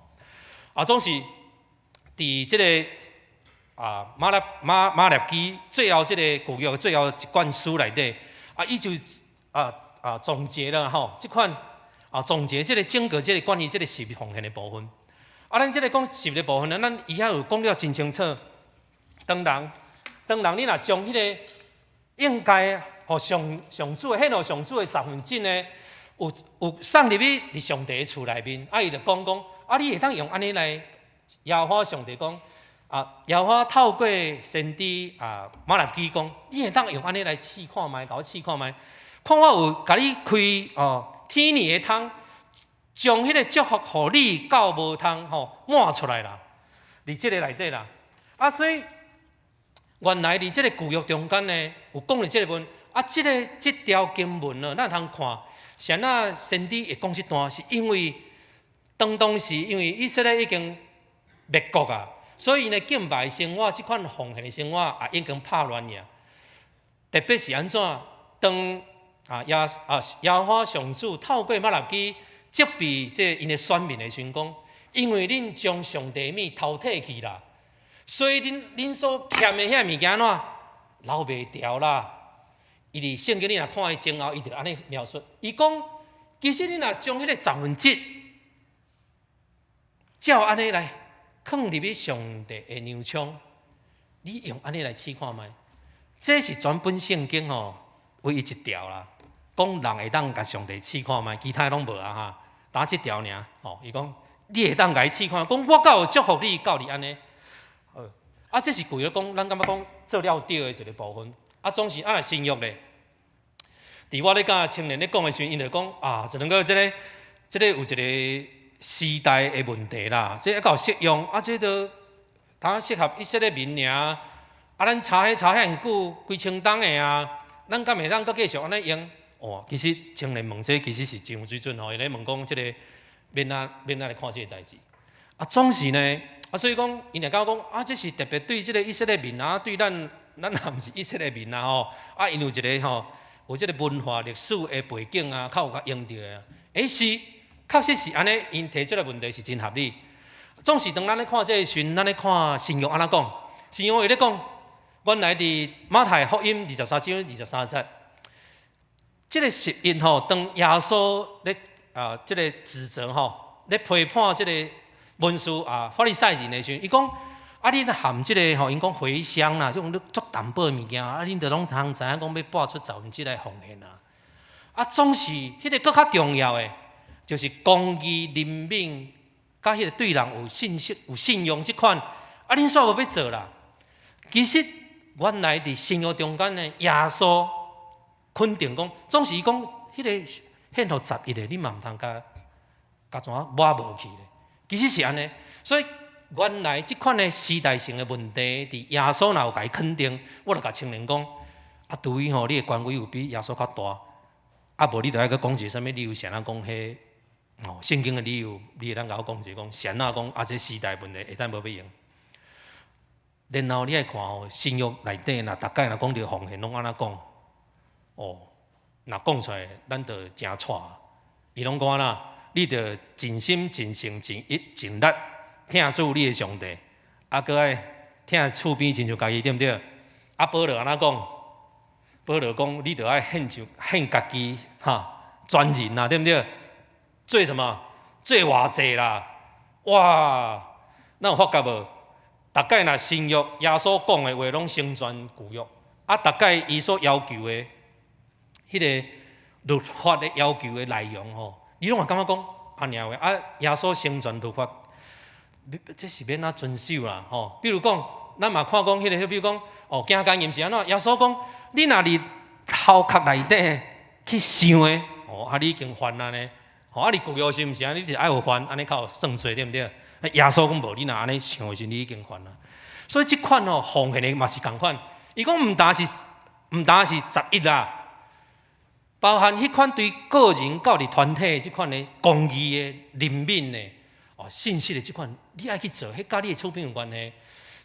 啊，總是佇這个馬拉基最後這个舊約最後一卷書內底，啊，伊就總結了吼，這款總結這个整個這个關於這个十一奉獻的部分。啊，咱這个講十一的部分呢，咱伊遐有講了真清楚。當人你若將彼个應該予上上主的獻予上主的十分之一呢，有送入去佇上帝的厝內面，啊，伊就講講，啊，你會當用按呢來耶和華上帝講啊，耶和華透過先知啊瑪拉基講，你會當用按呢來試看覓，共我試看覓，看我有共你開哦天年的窗，將彼個祝福予你到無通吼滿出來啦。佇這个內底啦，啊，所以原來佇這个舊約中間呢，有講著這个問，啊，這个這條經文呢，咱通看，啥那先知會講這段，是因為當當時因為以色列已經滅國啊，所以𪜶的敬拜生活，這款奉獻的生活也已經拍亂去。特別是按怎，當啊耶啊耶和華上主透過瑪拉基責備這𪜶的選民的時陣講，因為恁將上帝的物偷提去啦，所以恁所欠的遐物件怎留袂牢啦。伊佇聖經你若看伊前後，伊就按呢描述。伊講，其實你若將彼個十分之一照按呢來囥入去上帝的糧倉，你用按呢來試看覓？這是全本聖經吼唯一一條啦，講人會當共上帝試看覓，其他攏無啊哈。焦這條爾吼，伊講你會當共伊試看，講我敢有祝福你到你按呢。好，啊，這是舊約講，咱感覺講做了對的一個部分。啊，總是啊，若新約咧，佇我咧佮青年咧講的時陣，𪜶就講啊，只能夠這個有一個時代的問題啦，這個猶夠適用，啊，這都當適合以色列民爾。啊，咱查彼查遐久，幾千冬的啊，咱敢會當閣繼續按呢用？哦，其實青年問這其實是真有水準吼，伊咧問講這個欲按怎欲按怎來看這個代誌。啊，總是呢，啊，所以講，𪜶會感覺講，啊，這是特別對這個以色列民啊，對咱，咱也毋是以色列民啊吼，啊，𪜶有一個吼，有這個文化歷史的背景啊，較有較用著的。欸，是，確實是按呢，𪜶提出來問題是真合理。總是當咱咧看這個時陣，咱咧看新約按怎講？新約會咧講，原來佇馬太福音23章23節，這個十一吼，當耶穌咧啊，這個指責吼，咧批判這個文士啊、法利賽人的時陣，伊講啊，恁含這個吼，𪜶講茴香啦，這種足淡薄的物件，啊，恁著攏通知影講欲撥出十分之一來奉獻啊。啊，總是彼個閣較重要的，就是公義、憐憫，佮彼個對人有信息、有信用這款，啊，恁煞無欲做啦。其實原來佇新約中間呢，耶穌肯定講，總是伊講彼個獻予十一的，你嘛毋通共共怎抹無去咧。其實是按呢，所以原來這款的時代性的問題，佇耶穌若有共伊肯定，我就共青年講，啊，除非吼你的權威有比耶穌較大，啊，無你著愛閣講一個啥物理由，是按怎講彼哦聖經的理由，你會當共我講一個講，是按怎講啊？這時代問題會當無欲用。然後你愛看吼，新約內底若逐擺若講著奉獻，攏按怎講？哦，若講出來，咱就誠掣。伊攏講按怎？你著盡心、盡性、盡意、盡力疼主你的上帝，啊，閣愛疼厝邊親像家己，對毋對？啊，保羅按怎講？保羅講，你著愛獻上獻家己，哈，全人啊，對毋對？做什麼？做活祭啦！哇，咱有發覺無？逐擺若新約耶穌講的話，攏成全舊約。啊，逐擺伊所要求的，彼個律法的要求的內容吼，你攏會感覺講按呢話啊，耶穌成全律法，這是欲按怎遵守啦？吼，比如講，咱嘛看講彼個，比如講，哦，行姦淫是按怎？耶穌講，你若佇頭殼內底去想的，哦，啊，你已經犯啊呢。吼，啊，你舊約時毋是按呢，你著愛有犯，按呢較有算罪，對毋對？啊，耶穌講無，你若按呢想的時陣，你已經犯啦。所以這款吼奉獻的嘛是仝款。伊講毋但是十一啦，包含彼款對個人到佇團體這款的公義的、憐憫的、哦信實的這款，你愛去做，彼佮你的處境有關係。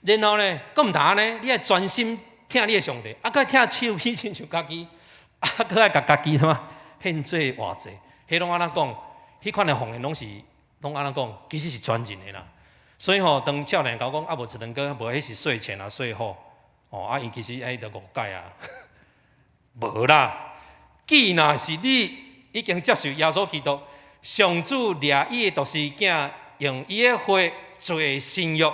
然後呢，閣毋但按呢，你愛專心疼你的上帝，啊，閣愛疼厝邊親像家己，啊，閣愛共家己什麼獻做活祭，彼攏按怎講？彼款的奉獻攏是攏按怎講？其實是全人的啦。所以吼，當少年共我講啊，無一兩個，無彼是稅前啊，稅後，哦，啊，伊其實伊著誤解啊，無啦。既若是你已經接受耶穌基督，上主掠伊的獨生囝，用伊的血做新約，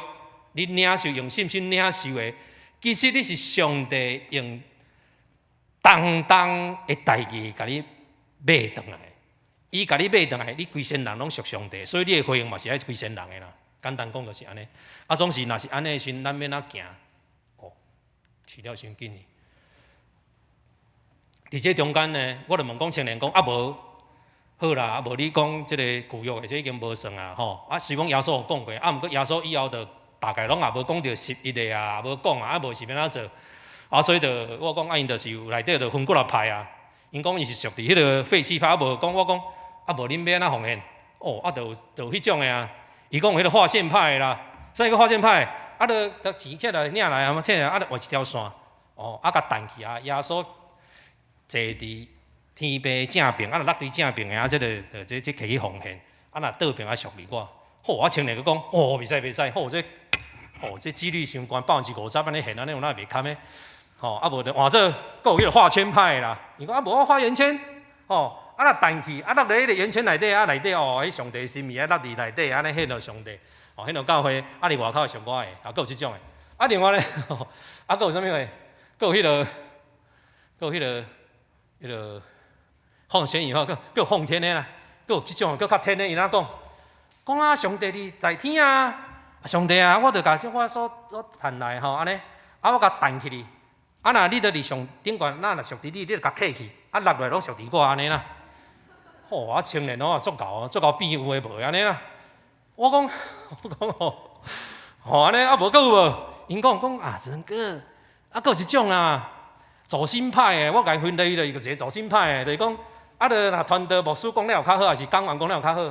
你領受用信心領受的，其實你是上帝用重重的代誌共你買轉來。伊共你買轉來，你規身人攏屬上帝，所以你的回應嘛是愛規身人的啦。簡單講就是按呢。啊，總是若是按呢的時，咱欲按怎行？哦，飼料傷緊哩。佇這中間呢，我就問講青年講啊無好啦，啊無你講這個舊約的這已經無算啊吼。啊，雖講耶穌有講過，啊，毋過耶穌以後就大概攏也無講著十一的啊，無講啊，啊無是欲按怎做？啊，所以就我講啊，𪜶就是有內底就分幾若派啊。𪜶講伊是屬佇彼個廢棄派，啊無講我講啊無恁欲按怎奉獻？哦，啊就有彼種的啊。伊講有彼個劃線派的啦，啥物叫劃線派？啊，就就錢起來領來啊，起來啊，就畫一條線，哦，啊共彈起啊，耶穌坐佇天父正爿，啊若落佇正爿的啊，這個就這這摕去奉獻，啊若倒爿啊屬佇我。好，我青年閣講，哦，袂使袂使，好這，哦這幾率傷懸，50%按呢獻，按呢有哪會袂堪的？吼，啊無就換做，閣有彼個畫圈派的啦。伊講啊無我畫圓圈，吼，啊若彈去，啊落佇彼個圓圈內底，啊內底哦，彼上帝心意啊落佇內底，按呢獻予上帝，哦獻予教會，啊佇外口屬我的，啊閣有這種的。啊另外咧，啊閣有啥物貨？閣有彼個，閣有彼個，彼個奉獻以後，閣有奉天的啦，閣有這種，閣較天的，伊怎講？講啊，上帝佇在天啊，上帝啊，我著共我所所趁來吼，按呢，啊我共彈起去。啊！若你著佇上頂懸，咱若屬佇你，你著共揢去，啊落來攏屬佇我按呢啦。吼！啊青年哦，足𠢕，足𠢕變有的無的按呢啦。我講，我講吼，吼按呢啊無閣有無？𪜶講講啊，子恆哥，啊閣有一種啊，走心派的，我共伊分類咧，伊就一個走心派的，就是講啊，著若傳道牧師講了有較好，抑是講員講了有較好，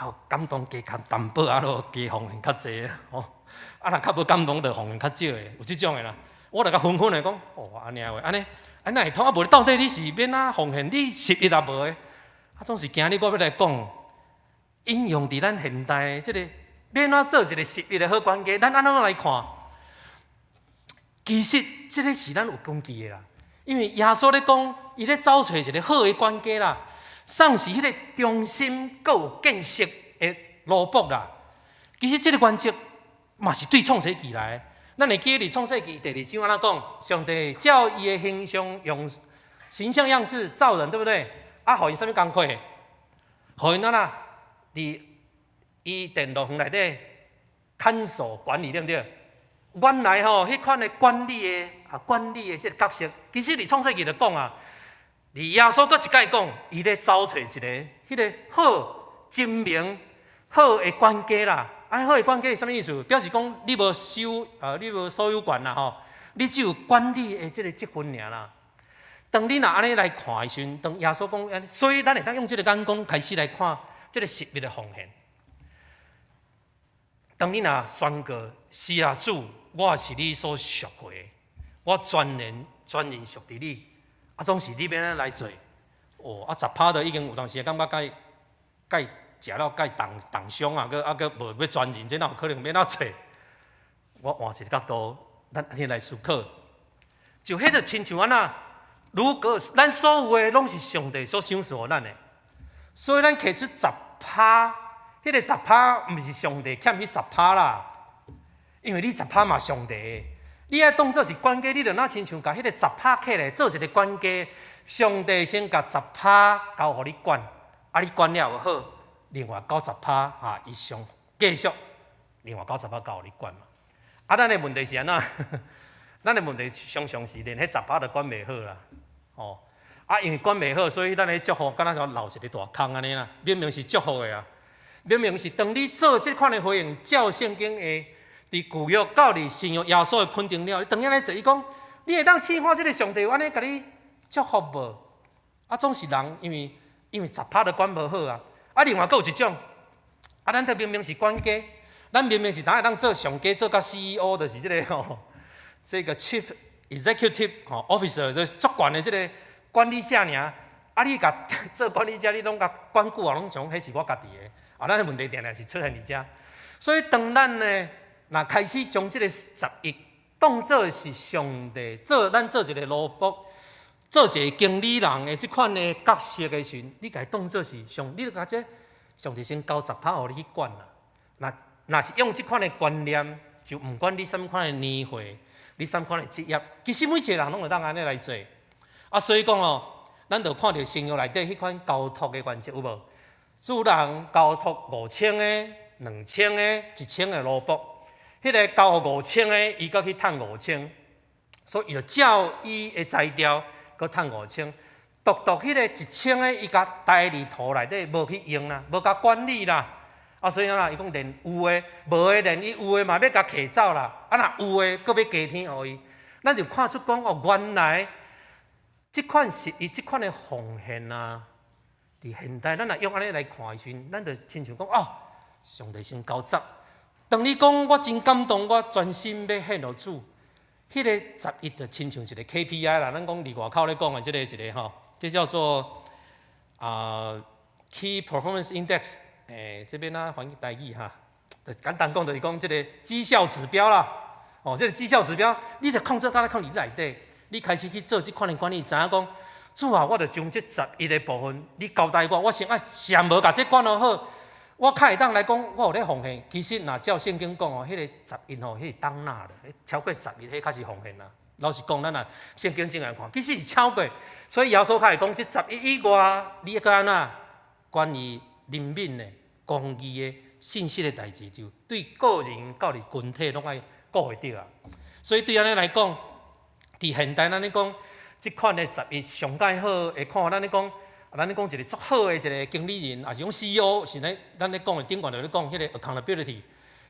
啊感動加較淡薄，啊，著加奉獻較濟吼。啊若較無感動，就奉獻較少的，有這種的啦。我就共分分的講，哦，按呢話，按呢，按哪會通啊？無到底你是欲按怎奉獻？你十一也無的，啊，總是今日我欲來講，應用佇咱現代這個欲按怎做一個十一的好管家？咱按怎來看？其實這個是咱有根據的啦，因為耶穌咧講，伊咧走揣一個好的管家啦，算是彼個忠心閣有見識的奴僕啦。其實這個原則嘛是對創世記來的。咱會記得佇創世記第二章按怎講？上帝照伊的形象用形象樣式造人，對不對？啊，予𪜶啥物工課？予𪜶按怎？佇伊甸樂園內底看守管理，對毋對？原來吼，彼款的管理的啊，管理的這個角色，其實佇創世記就講啊，佇耶穌閣一擺講，伊咧走揣一个彼個好精明好的管家啦。啊，好的管家是啥物意思？表示講你無收，你無所有權啦吼，你只有管理的這個職分爾啦。當你若按呢來看的時陣，當耶穌講按呢，所以咱會當用這個眼光開始來看這個十一的奉獻。當你若宣告是啊，主，我是你所贖回的，我全然全人屬佇你，啊，總是你欲按怎來做？哦，啊，10%都已經有當時感覺共共食了共重重傷啊，閣啊閣無欲全人，這哪有可能欲按怎做？我換一個角度，咱按呢來思考，就彼個親像按怎？如果咱所有的攏是上帝所賞賜予咱的，所以咱提出十趴，彼個十趴毋是上帝欠彼十趴啦，因為你十趴嘛上帝的，你愛當做是管家，你就若親像共彼個十趴起來做一個管家，上帝先共十趴交予你管，啊你管了好，另外90%啊，伊上繼續另外九十趴交予你管嘛。啊，咱的問題是按怎？咱的問題常常是連彼十趴都管袂好啦，哦，啊，因為管袂好，所以咱的祝福敢若像漏一個大空按呢啦。明明是祝福的啊，明明是當你做這款的回應，照聖經的佇舊約到佇新約耶穌的肯定了，你當按呢做，伊講你會當試看這個上帝有按呢共你祝福無？啊，總是人因為因為十趴都管無好啊。啊，另外閣有一種，啊，咱這明明是管家，咱明明是當會當做上家做甲 CEO，就是這個吼，這個 Chief Executive 吼 Officer，就是足懸的這個管理者爾。啊，你共做管理者，你攏共管久啊，攏想彼是我家己的。啊，咱的問題定定是出現佇遮。所以當咱呢，若開始將這個十一當做是上帝做咱做一個奴僕，做一個經理人的這款的角色的時陣，你共伊當做是上，你就共這上帝先交十趴予你去管啦。若若是用這款的觀念，就毋管你啥物款的年歲，你啥物款的職業，其實每一個人攏會當按呢來做。啊，所以講哦，咱就看著新約內底彼款交託的原則有無？主人交託5,000個。2000个、1000个奴僕，彼个交予五千个，伊閣去趁五千，所以伊就照伊的才調閣趁五千。獨獨彼個一千个，伊共刣佇塗內底，無去用啦，無共管理啦。啊，所以按怎？伊講連有的、無的，連伊有的嘛欲共提走啦。啊，若有的，閣欲加添予伊。咱就看出講哦，原來這款是伊這款的奉獻啊。佇現代，咱若用按呢來看的時陣，咱就親像講哦，上帝先交十。當你講我真感動，我專心欲獻予主，彼個十一就親像一個 KPI 啦。咱講佇外口咧講的這個一個吼，這叫做Key Performance Index，這邊啊翻譯台語哈，就簡單講就是講這個績效指標啦。哦，這個績效指標，你著控制敢若控佇內底，你開始去做這款的管理，知影講，主啊，我著將這十一个部分，你交代我，我先愛上無共這管好好，我較會當來講，我有咧奉獻。其實若照聖經講哦，彼個十一吼，彼是當納的，超過十一，彼較是奉獻啦。老實講，咱若聖經正來看，其實是超過。所以耶穌較會講，這十一以外，你閣按怎？關於憐憫的、公義的、信實的代誌，就對個人到佇群體攏愛顧會著啊。所以對按呢來講，佇現代咱咧講，這款的十一上蓋好，會看咱咧講。咱咧講一個足好的一個經理人，抑是講 CEO，是咧咱咧講的頂懸就咧講彼個 accountability，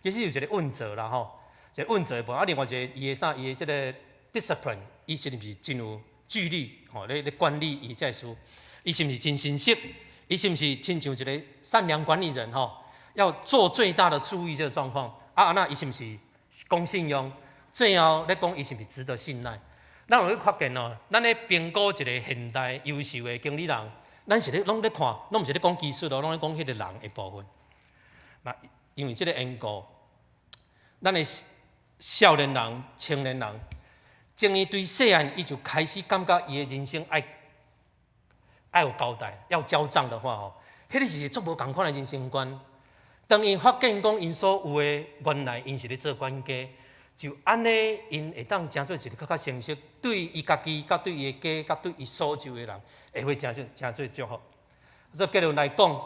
其實有一個問責啦吼，一個問責的部分。啊，另外一個伊的啥，伊的這個 discipline，伊是毋是真有紀律吼？咧管理伊這個事，伊是毋是真信實？伊是毋是親像一個善良管理人吼？要做最大的注意這個狀況。啊，那伊是毋是講信用？最後咧講伊是毋是值得信賴？咱有去發現哦，咱咧評估一個現代優秀的經理人，咱是咧攏咧看，攏毋是咧講技術哦，攏咧講彼個人的部分。那因為這個緣故，咱的少年人、青年人，從伊對細漢，伊就開始感覺伊的人生愛有交代，要交賬的話吼，彼個是足無仝款的人生觀。當𪜶發現講𪜶所有的原來𪜶是咧做管家，就按呢，𪜶會當成做一個較較誠實，對伊家己、佮對伊的家、佮對伊所有的人，會成做祝福。做結論來講，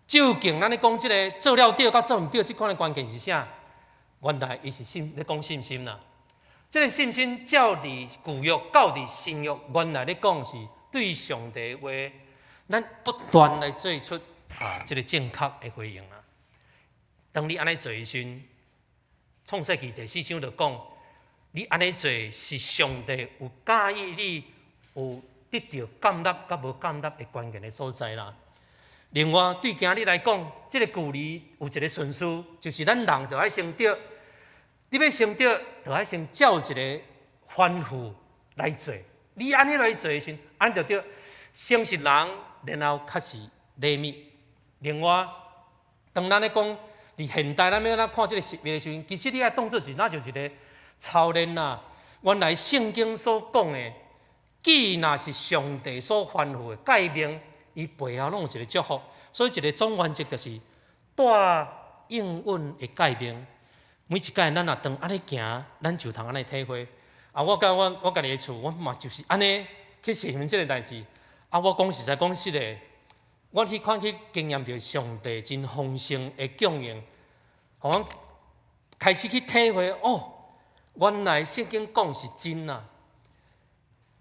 究竟咱咧講這個做了對佮做毋對，這款的關鍵是啥？原來伊是信咧講信心啦。這個信心照佇舊約到佇新約，原來咧講是對上帝話，咱不斷來做出這個正確的回應啦。當你按呢做的時陣，創世記第四章就講，你按呢做是上帝有佮意你有得著建立佮無建立的關鍵的所在啦。另外，對今日來講，這個距離有一個順序，就是咱人著愛先著。你欲先著，著愛先照一個吩咐來做。你按呢來做的時陣，按就對。先是人，然後較是禮物。另外，當咱咧講佇現代，咱欲按怎看這個十一的時陣，其實你愛當做是若像一個操練啦。原來聖經所講的，既若是上帝所吩咐的誡命，伊背後攏有一個祝福。所以一個總原則就是帶應允的誡命。每一擺咱若當按呢行，咱就通按呢體會。啊，我佮我家己的厝，我嘛就是按呢去實行這個代誌。啊，我講實在講實的，我彼款去經驗著上帝真豐盛的供應，予阮開始去體會哦，原來聖經講是真啊。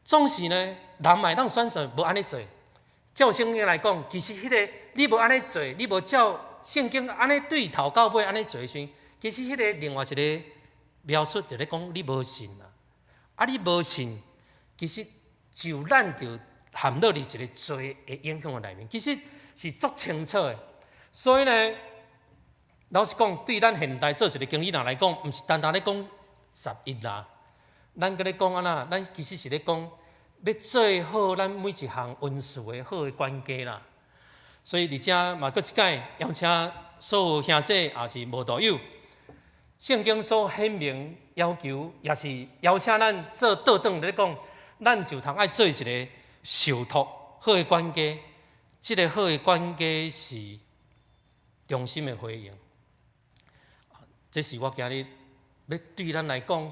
總是呢，人嘛會當選擇無按呢做。照聖經來講，其實彼個你無按呢做，你無照聖經按呢對頭到尾按呢做的時陣，其實彼個另外一個描述就咧講你無信啦。啊，你無信，其實就咱就陷落佇一個罪的影響的內面，其實是足清楚的。所以呢，老實講，對咱現代做一個經理人來講，毋是單單咧講十一啦，咱閣咧講按怎？咱其實是咧講欲做好咱每一項恩賜的好的管家啦。所以佇遮嘛，閣一擺邀請所有兄弟抑是慕道友，聖經所顯明要求，也是邀請咱做倒轉咧講，咱就通愛做一個受託好的管家。這個好的管家是忠心的回應。這是我今日欲對咱來講，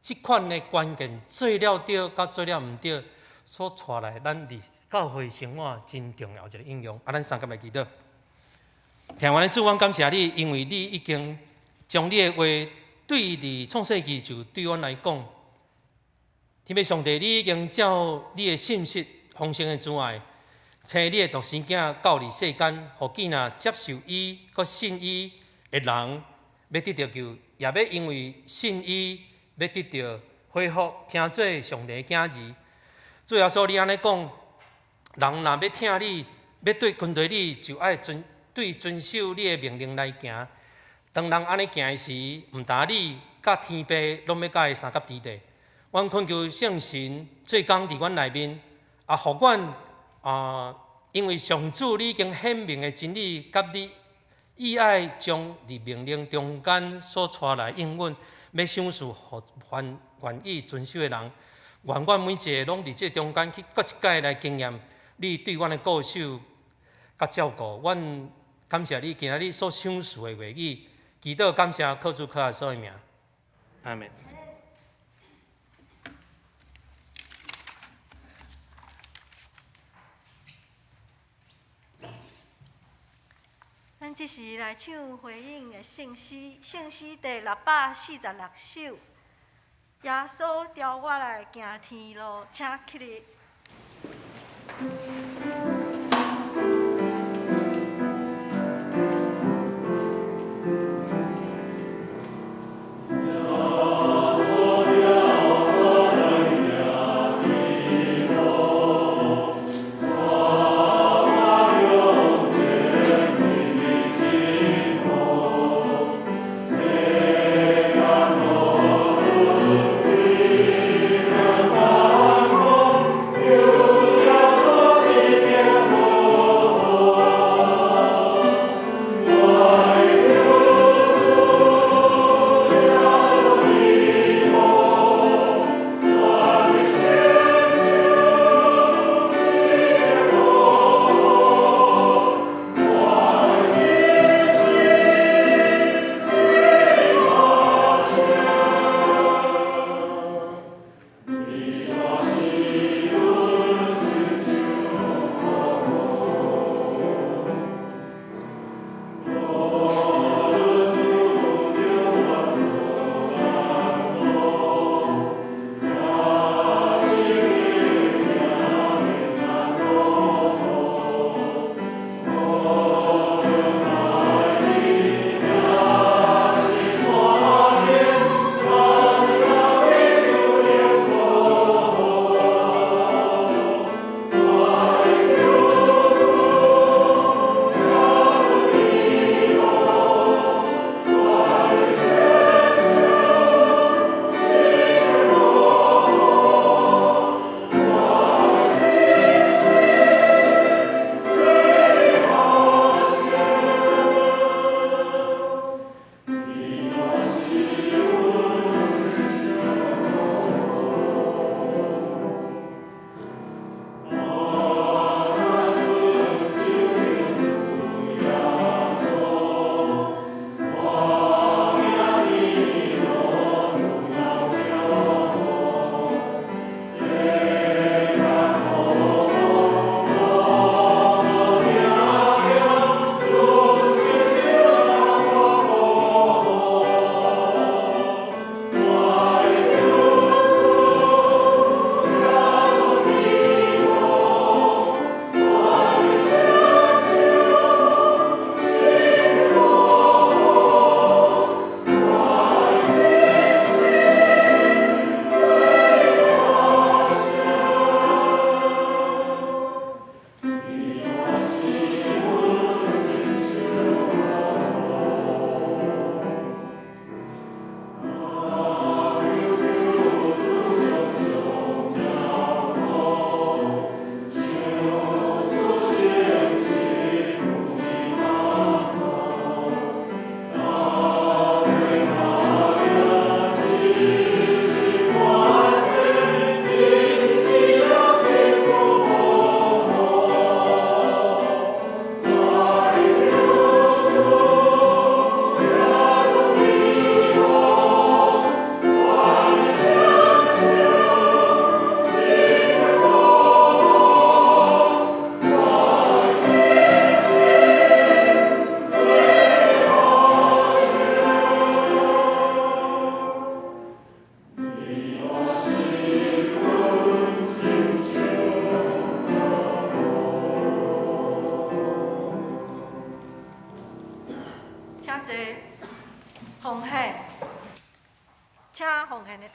這款的關鍵做了對，佮做了毋對，所帶來咱佇教會生活真重要一個應用。啊，咱相佮來祈禱。聽完的主，阮感謝你，因為你已經將你的話對佇創世記就對阮來講。天父上帝，你已經照你的信實豐盛的慈愛，差你的獨生囝到佇世間，予見若接受伊、閣信伊的人，欲得著救，也欲因為信伊，欲得著恢復，成做上帝的囝兒。主耶穌，你按呢講，人若欲疼你，欲對跟隨你，就愛遵對遵守你的命令來行。當人按呢行的時，毋但你佮天父攏欲佮伊相佮佇地。阮懇求聖神做工佇阮內面，啊，予阮啊，因為上主你已經顯明的真理，佮你意愛將佇命令中間所帶來應允，欲賞賜予凡願意遵守的人。願阮每一个攏佇這中間去閣一擺來經驗你對阮的顧守佮照顧。阮感謝你今仔日所賞賜的話語，祈禱感謝靠主靠耶穌的名，阿們。咱這時來唱回應的聖詩，聖詩第646首。耶穌召我來行天路，請起立。耶穌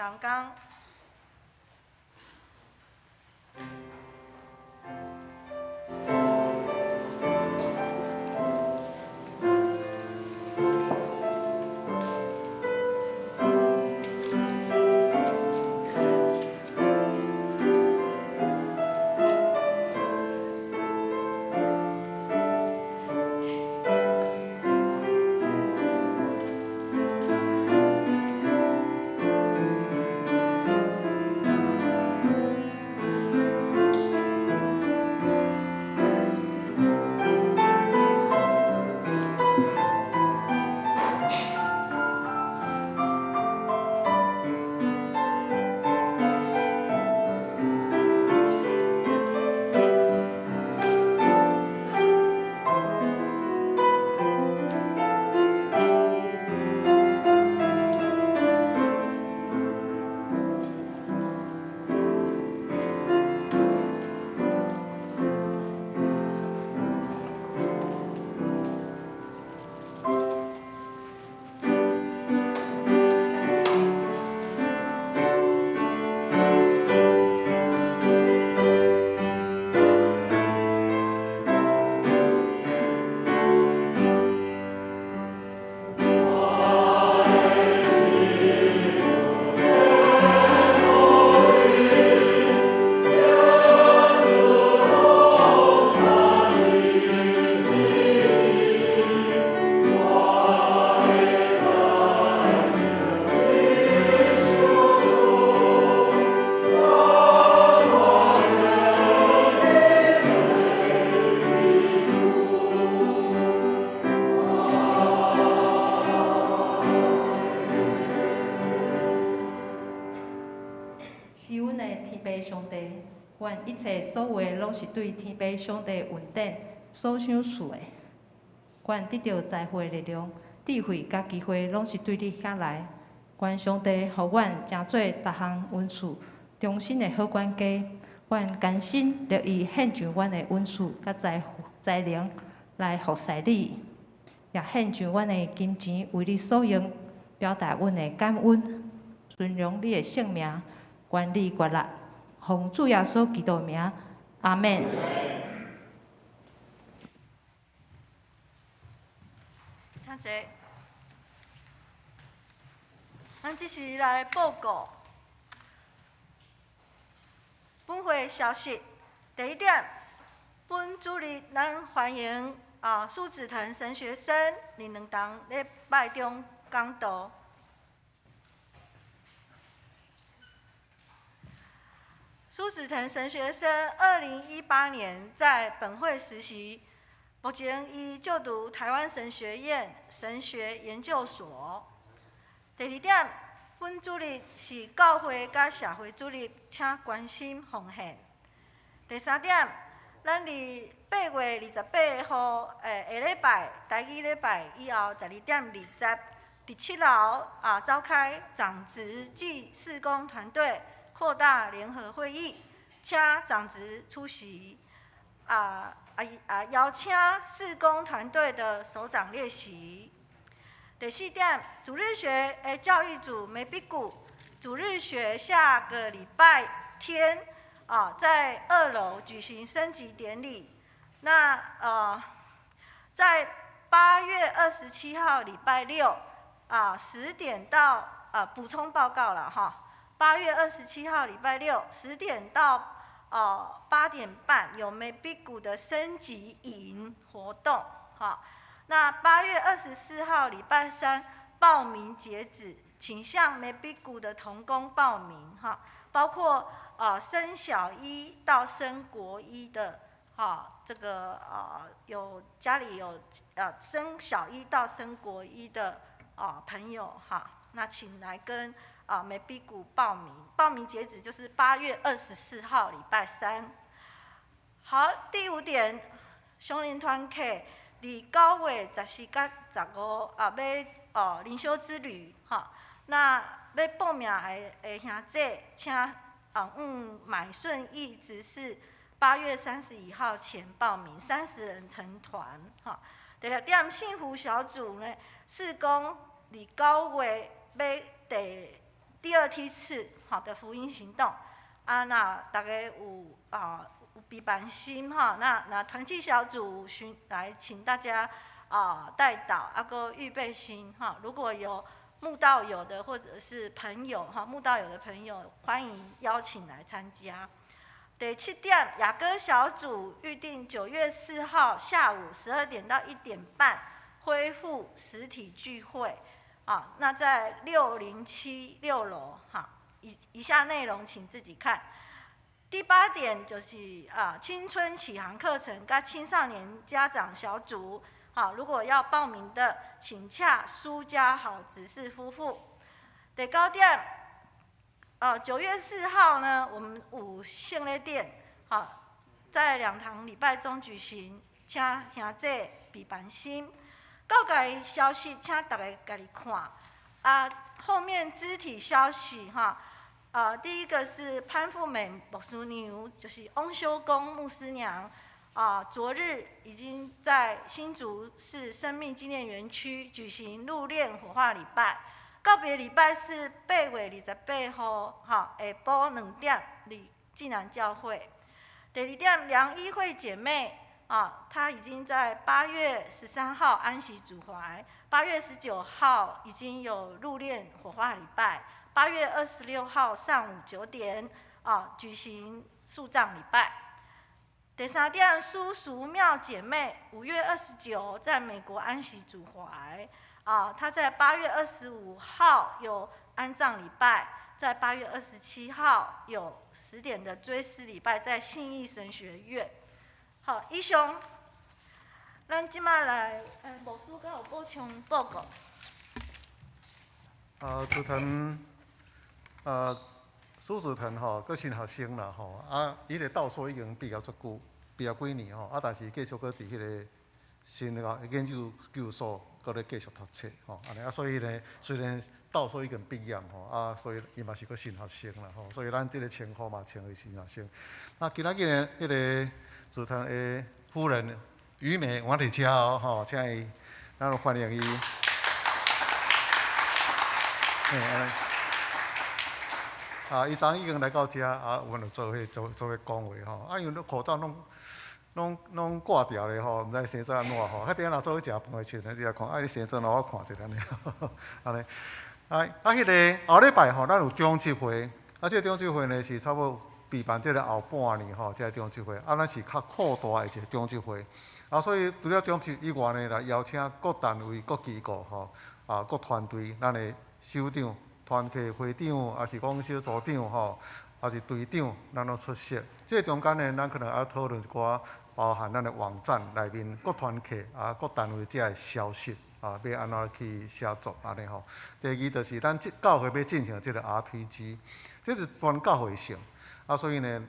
同工。是阮的天父上帝，願一切所有的攏是對天父上帝恩典所賞賜的。願得著財富的力量、智慧佮機會，攏是對你遐來。願上帝予阮成做逐項恩賜中心的好管家。願甘心樂意獻上阮的恩賜佮財才能來服侍你，也獻上阮的金錢為你所用，表達阮的感恩，尊榮你的聖名。願你悅納，奉主耶穌基督名，阿們。請坐。咱這時來報告本會消息。第一點，本主日咱歡迎蘇子騰神學生佇兩堂禮拜中講道。蘇子騰神學生2018年在本會實習，目前伊就讀台灣神學院神學研究所。第二點，本主日是教會佮社會主日，請關心奉獻。第三點，咱佇8月28號，下禮拜，台語禮拜以後12點20，佇7樓召開長執暨事工團隊擴大聯合會議，請長執出席，邀請事工團隊的首長列席。第四點，主日學的教育組梅比古主日學下個禮拜天在2樓舉行升級典禮。那在8月27號禮拜六10點到補充報告了哈。8月27號禮拜六10點到8點半有梅比古的升級營活動，哈。那8月24號禮拜三報名截止，請向梅比古的同工報名，哈，包括升小一到升國一的，哈，這個有家裡有升小一到升國一的朋友，哈，那請來跟梅比古報名，報名截止就是8月24號禮拜三。好，第五點，松林團契佇9月14佮15欲靈修之旅，哈，那欲報名的兄弟，請買順義執事8月31號前報名，30人成團，哈。第六點，幸福小組呢，事工佇9月欲第第二梯次好的福音行動。啊，那大家有備辦心哈，那團契小組尋來請大家代禱，啊閣預備心哈。如果有慕道友的或者是朋友哈，慕道友的朋友歡迎邀請來參加。第七點，雅歌小組預定9月4號下午12點到1點半恢復實體聚會啊。那在607六樓哈。以下內容請自己看。第八點就是青春啟航課程佮青少年家長小組，好，如果要報名的，請洽蘇家好執事夫婦。第九點，9月4號呢，我們有聖禮典，好，在兩堂禮拜中舉行，請兄弟備辦心。告解消息，請大家家己看。啊，後面肢體消息哈。第一個是潘富美牧師娘，就是翁修公牧師娘，昨日已經在新竹市生命紀念園區舉行入殮火化禮拜，告別禮拜是8月28號，哈，下晡2點，佇濟南教會。第二點，梁一慧姐妹，她已經在8月13號安息主懷，8月19號已經有入殮火化禮拜。8月26號上午9點，舉行樹葬禮拜。第三點，蘇淑妙姐妹5月29在美國安息主懷，她在8月25號有安葬禮拜，在8月27號有10點的追思禮拜，在信義神學院。好，以上，咱這擺來，牧師閣有補充報告。紫藤。蘇子騰吼，閣新學生啦吼，伊個道碩已經畢業足久，畢業幾年吼，但是繼續閣佇彼個新的研究所閣咧繼續讀冊吼，按呢，所以呢，雖然道碩已經畢業吼，所以伊嘛是閣新學生啦吼，所以咱這個稱呼嘛稱為新學生。那今仔日呢，彼個子騰的夫人於美，我佇遮哦吼，請伊，咱歡迎伊。嘿，伊昨已經來到遮，阮就做伙做做伙講話吼。因為口罩攏掛掉咧吼，毋知生做按怎吼。彼陣若做伙食飯的時陣，你來看，你生做按怎我看一下按呢，按呢。彼個後禮拜吼，咱有長執會，這個長執會呢是差不多備辦這個後半年吼，這個長執會，咱是較擴大的一個長執會。所以除了長執以外呢，來邀請各單位、各機構吼，各團隊，咱的首長。團契會長，抑是講小組長吼，抑是隊長，咱攏出席。這個中間呢，咱可能愛討論一寡，包含咱的網站內面各團契各單位遮的消息，欲按怎去寫作按呢吼。第二就是咱這教會欲進行這個 RPG，這是全教會性。所以呢，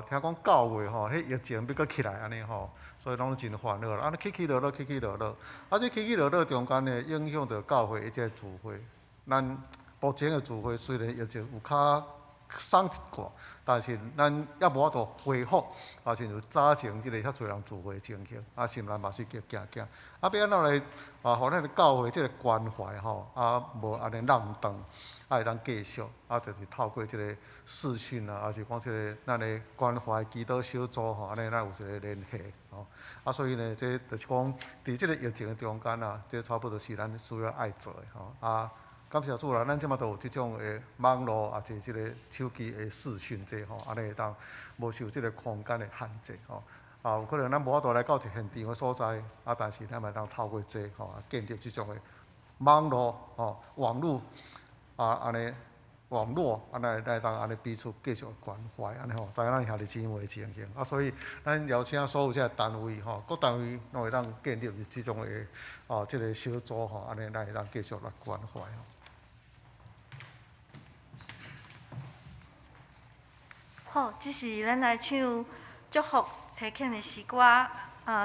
聽講教會吼，彼疫情欲閣起來按呢吼，所以攏真煩惱啦。起起落落，起起落落。這起起落落中間呢，影響著教會一個聚會，咱。目前的聚會雖然疫情有較鬆一寡，但是咱猶無法度恢復，親像早前這個遐濟人聚會的情形，心內嘛是驚驚驚。欲按怎來予咱的教會這個關懷吼，無按呢挵斷，會當繼續，就是透過這個視訊啊，抑是講這個咱的關懷祈禱小組吼，按呢咱有一個聯繫吼。所以呢，這就是講佇這個疫情的中間啊，這差不多是咱需要愛做的吼。感謝主啦，咱這馬都有這種的網路，抑是這個手機的視訊這吼，按呢會當無受這個空間的限制吼。有可能咱無法度來到一現場的所在，但是咱嘛會當透過這吼，建立這種的網路吼，網路按呢網絡按呢來當按呢彼此繼續關懷按呢吼，知影咱兄弟姊妹的情形。所以咱邀請所有這個單位吼，各單位攏會當建立這種的這個小組吼，按呢咱會當繼續來關懷。好，這是咱來唱祝福差遣的詩歌。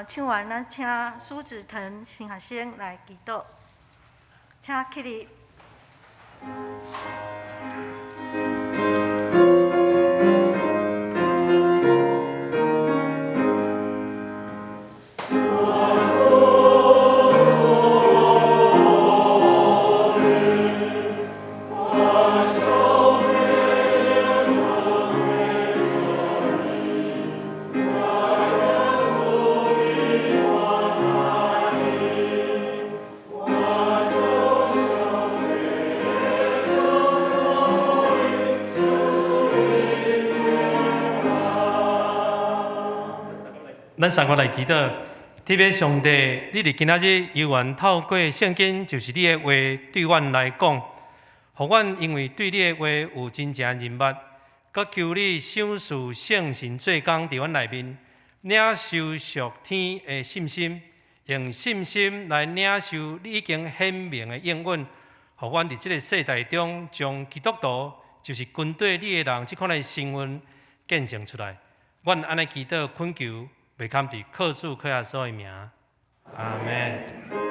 唱完咱請蘇子騰新學生來祈禱，請起立。咱三個來祈禱，天父上帝，你佇今仔日猶原透過聖經，就是你的話對阮來講，予阮因為對你的話有真正認捌，閣求你賞賜聖神做工佇阮內面，領受屬天的信心，用信心來領受你已經顯明的應允，予阮佇這个世代中，將基督徒就是跟綴你的人這款的身份見證出來。阮按呢祈禱懇求，袂堪佇靠主靠耶穌的名，阿門。